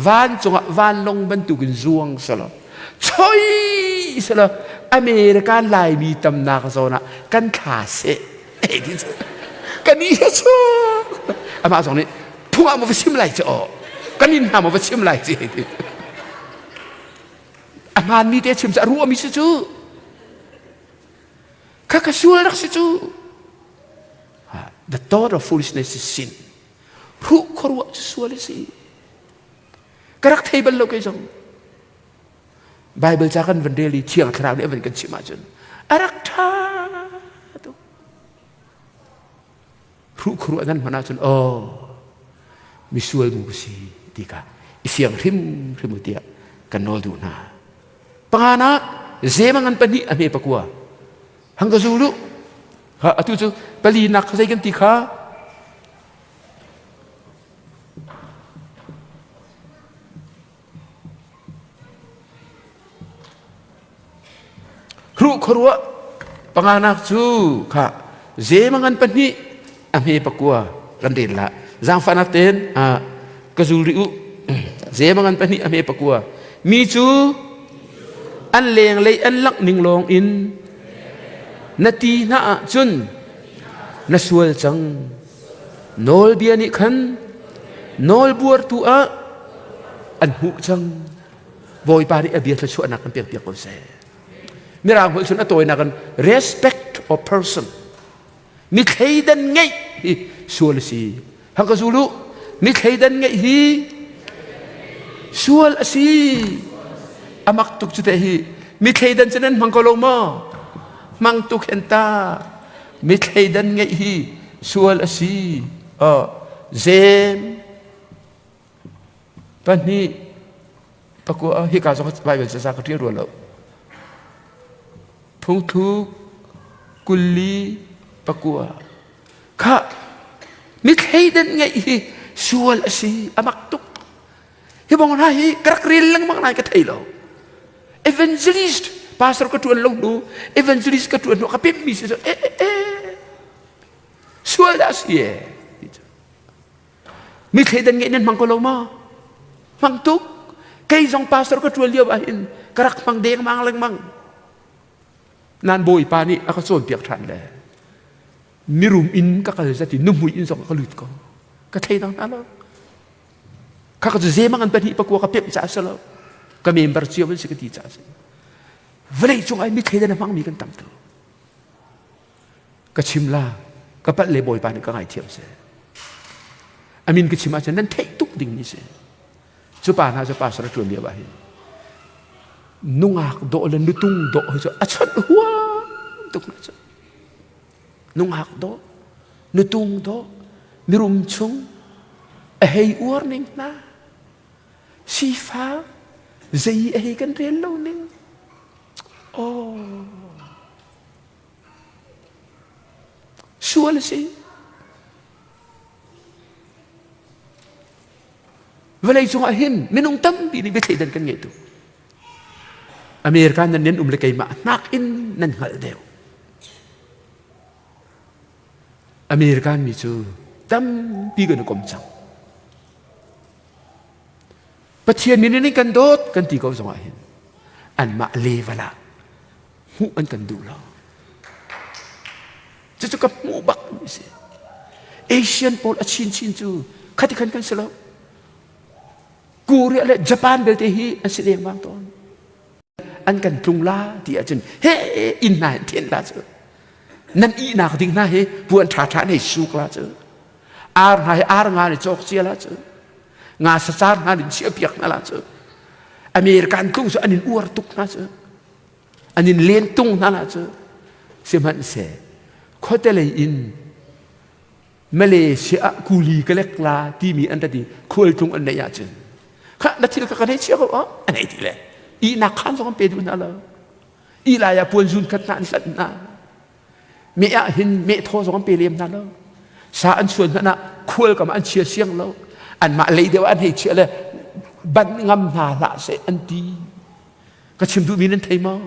vancung ah vanlong bantukin zuang selaw choi selaw American Laimi tamnak zawn ah kan thla seh hei ti cu kan i cu amah zong nih phung ah maw va chim lai cu aw kan in hna maw va chim lai ci hei ti a hmaanmi te chim cu a ruahmi si cu kha ka sual rak si cu the thought of foolishness is sin hruh khuaruah cu sual a si ka rak thei bal lo kei zong Bible ca kan van rel i thiang thlarau nih a van kan chimh ahcun a rak ṭha tuk hruh khuaruah nan hman ahcun aw misual mu ka si ti kha i fiang hrimhrim u tiah kan nawl duh hna panganak zemangan pahnih a hme pakua hang ka zul u ha atu cu palinak zei kan ti kha Hruh khuaruah panganak cu kha zemangan pahnih a hme pakua kan rel la zaangfahnak tein ka zul rih u zemangan pahnih a hme pakua mi cu an lenglei an langh ning lawng in na ti hna ahcun na sual cang Nawlbia nih khan nawlbuartu ah an hmuh cang. Bawipa nih a bia thluachuahnak kan pekpiak ko seh. Mirang holh cun a tawinak in respect of person. Mi thleidan ngeih hi sual a si. Hang ka zul u. Mi thleidan ngeih hi sual a si. Amak tuk cu te hi. Mi thleidan cu nan hmang ko lo maw? Hmang tuk hen ta. Mi thleidan ngeih hi sual a si zem pahnih pakua hika zong Bible caza ka ṭial rua lo phungthluk kulli pakua kha mi thleidan ngeih hi sual a si a mak tuk hi bong hna hi ka rak rel lengmang nain ka thei lo evangelist pastor ka ṭuan lo hnu evangelist ka ṭuan hnu ka pemmi si cu eh eh eh sual dah si e ti cu. Mi thleidan ngeih nan hmang ko lo maw? Hmang tuk. Kei zong pastor ka ṭuan lio ah hin ka rak hmang dengmang lengmang. Nan bawipa nih a ka cawnpiak ṭhan le mirum in ka kal zat i nuhmui in zong ka lut ko. Ka thei dang hna lo. Kha ka cu zemang an pahnih pakua ka pemh caah si lo. Ka member cio an si ka ti caah si. Vawlei cung ai mi thleidan a hmangmi kan tam tuk. Ka chim la, ka palh le Bawipa nih ka ngaithiam seh. Amin ka chim ahcun nan theih tuk ding mi si. Cu pa hna cu pastor a ṭuan lio ah hin nungak dawh le nutung dawh hi cu a chawnh huam tuk hna cu. Nungak dawh, nutung dawh, mirum chung a hei uar ning hna. Sifak zei a hei kan rel lo ning. Oh. Sual a si. Vawlei cungah hin minung tampi nih biathleidan kan ngei tuk. America nan nan um le keimah hnak in nan hngalh deuh. American mi cu tampi kan i kom cang. Pathian min in kan dawt kan ti ko zongah hin anmah level ah hmuh an kan duh lo. Cucu ka hmuh bak mi si. Asian pawl a chinchin cu khati khan kan si lo. Korea le Japan belte hi an si lengmang tawn. An kan tlung la ti ahcun he inn hna hin thian la cu. Nan ihnak ding hna hi puan ṭha ṭha nei suk la cu. Ar hna hi ar nga ni cawk cia la cu. Nga sacar hna nin chiah piak hna la cu. American tlung cu an in uar tuk hna cu. An in len tung hna la cu. Sihmanhseh khuate lei in Malaysia ah kuli ka lek la timi an rat i khualtlung an neih ahcun kha na thil kha ka nei chia ko oh an ei ti le ihnak khan zong an pe duh hna lo ih lai ah puan zun khat hna an hlanh hna meh ah hin meh thaw zong an pe lem hna lo sa an chuan hmanh ah khual kam an chia siang lo anmah lei deuh an hei chia le ban ngam hna hlah seh an ti ka chim duhmi nan thei maw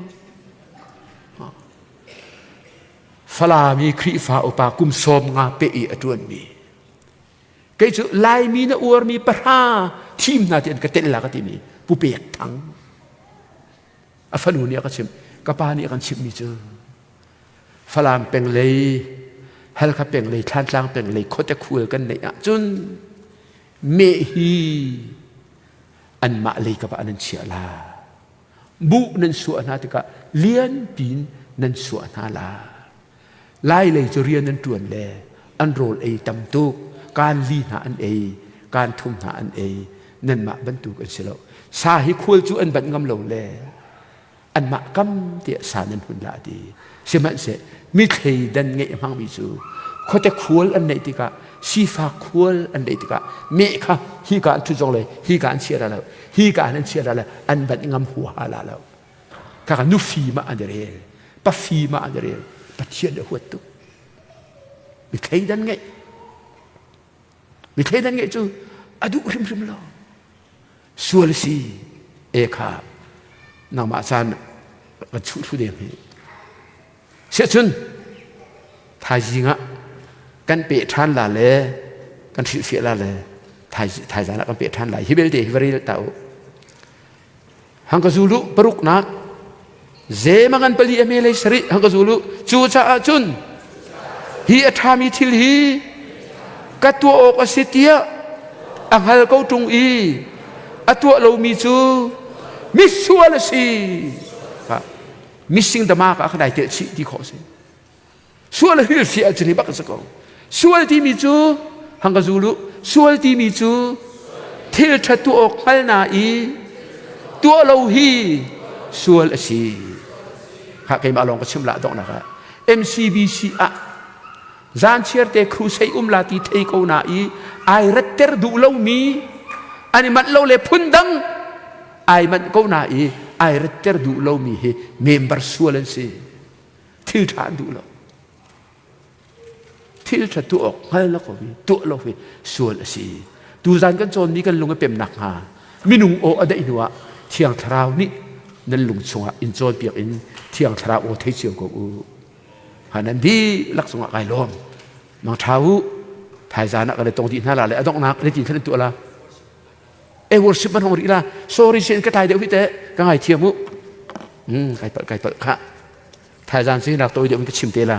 Falam i Khrihfa upa kum 50 pe i a ṭuanmi. Kei cu Laimi na uarmi pahra thim hna ti an ka telh la ka timi Pu Pek Thang. A fanu nih a ka chimh. Ka pa nih a kan chimhmi cu Falam peng lei, Halkha peng lei, Thlantlang peng lei khuate khul kan neih ahcun meh hi anmah lei kap ah nan chiah la. Buh nan suah hna tikah lianpi in nan suah hna la. Lai lei cu rian an ṭuan le an rawl ei tam tuk. Kaan li hna an ei, kaan thum hna an ei. Nanmah bantuk an si lo. Sa hi khual cu an banh ngam lo le anmah kam tiah sa nan hun la ti. Sihmanhseh mi thleidan ngeih a hmangmi cu khuate khual an neih tikah sifak khual an neih tikah meh kha hi ka an ṭhut zong le hi ka an chia ra lo hi ka an chia ra le an banh ngam huaha la lo kha nufi ma an rel pafi ma an rel pathian le huat tuk mi thleidan ngeih mi thleidan ngeih cu a duh hrimhrim lo sual si e kha nangmah caan kan chuh thlu deng hi Siahcun thaizing ah kan peh ṭhan la le kan hrilhfiah la le thaizan ah kan peh ṭhan lai. Hi belte hi va rel ta u. Hang ka zulu paruknak zemangan pali a me lei sarih hang ka zulu cu caah cun hi a ṭhami thil hi ka tuah awk a si tiah a hngal ko ṭung i a tuah lomi cu misual a si. Mising dama ka khan ai tel chih ti khawh si. Sual hil fi a chini bak sa ko. Sual timi cu hang ka zulu sual timi cu thil ṭha tu awk hngal na i tuah lo hi sual a si. Ha keimah lawng ka chim la donghnak ah MCBC ah zan chiar te crusade um la ti thei ko na i ai ratter duh lomi an i manh lo le phun dang ai manh ko na i ai ratter duh lomi hi member sual an si thil ṭha an duh lo thil ṭha tuah awk hngal lo ko hi tuah lo hi sual a si tuzan kan cawnmi kan lung a pem nakhnga minung aw a daih hnuah thiang thlarau nih nan lung chungah in cawnpiak in thiang thlarau aw thei cio ko u ha nan dihlak cungah kai lawm mang ṭha u. Thaizan ah kan i tong dih hna la le a donghnak ni tin khan tuah la. E worship man hong rih la. Sorry sin ka tlai deuh hi te ka ngai thiam u. Kai palh kai palh kha. Thaizan sin rak toi deuh in ka chim te la.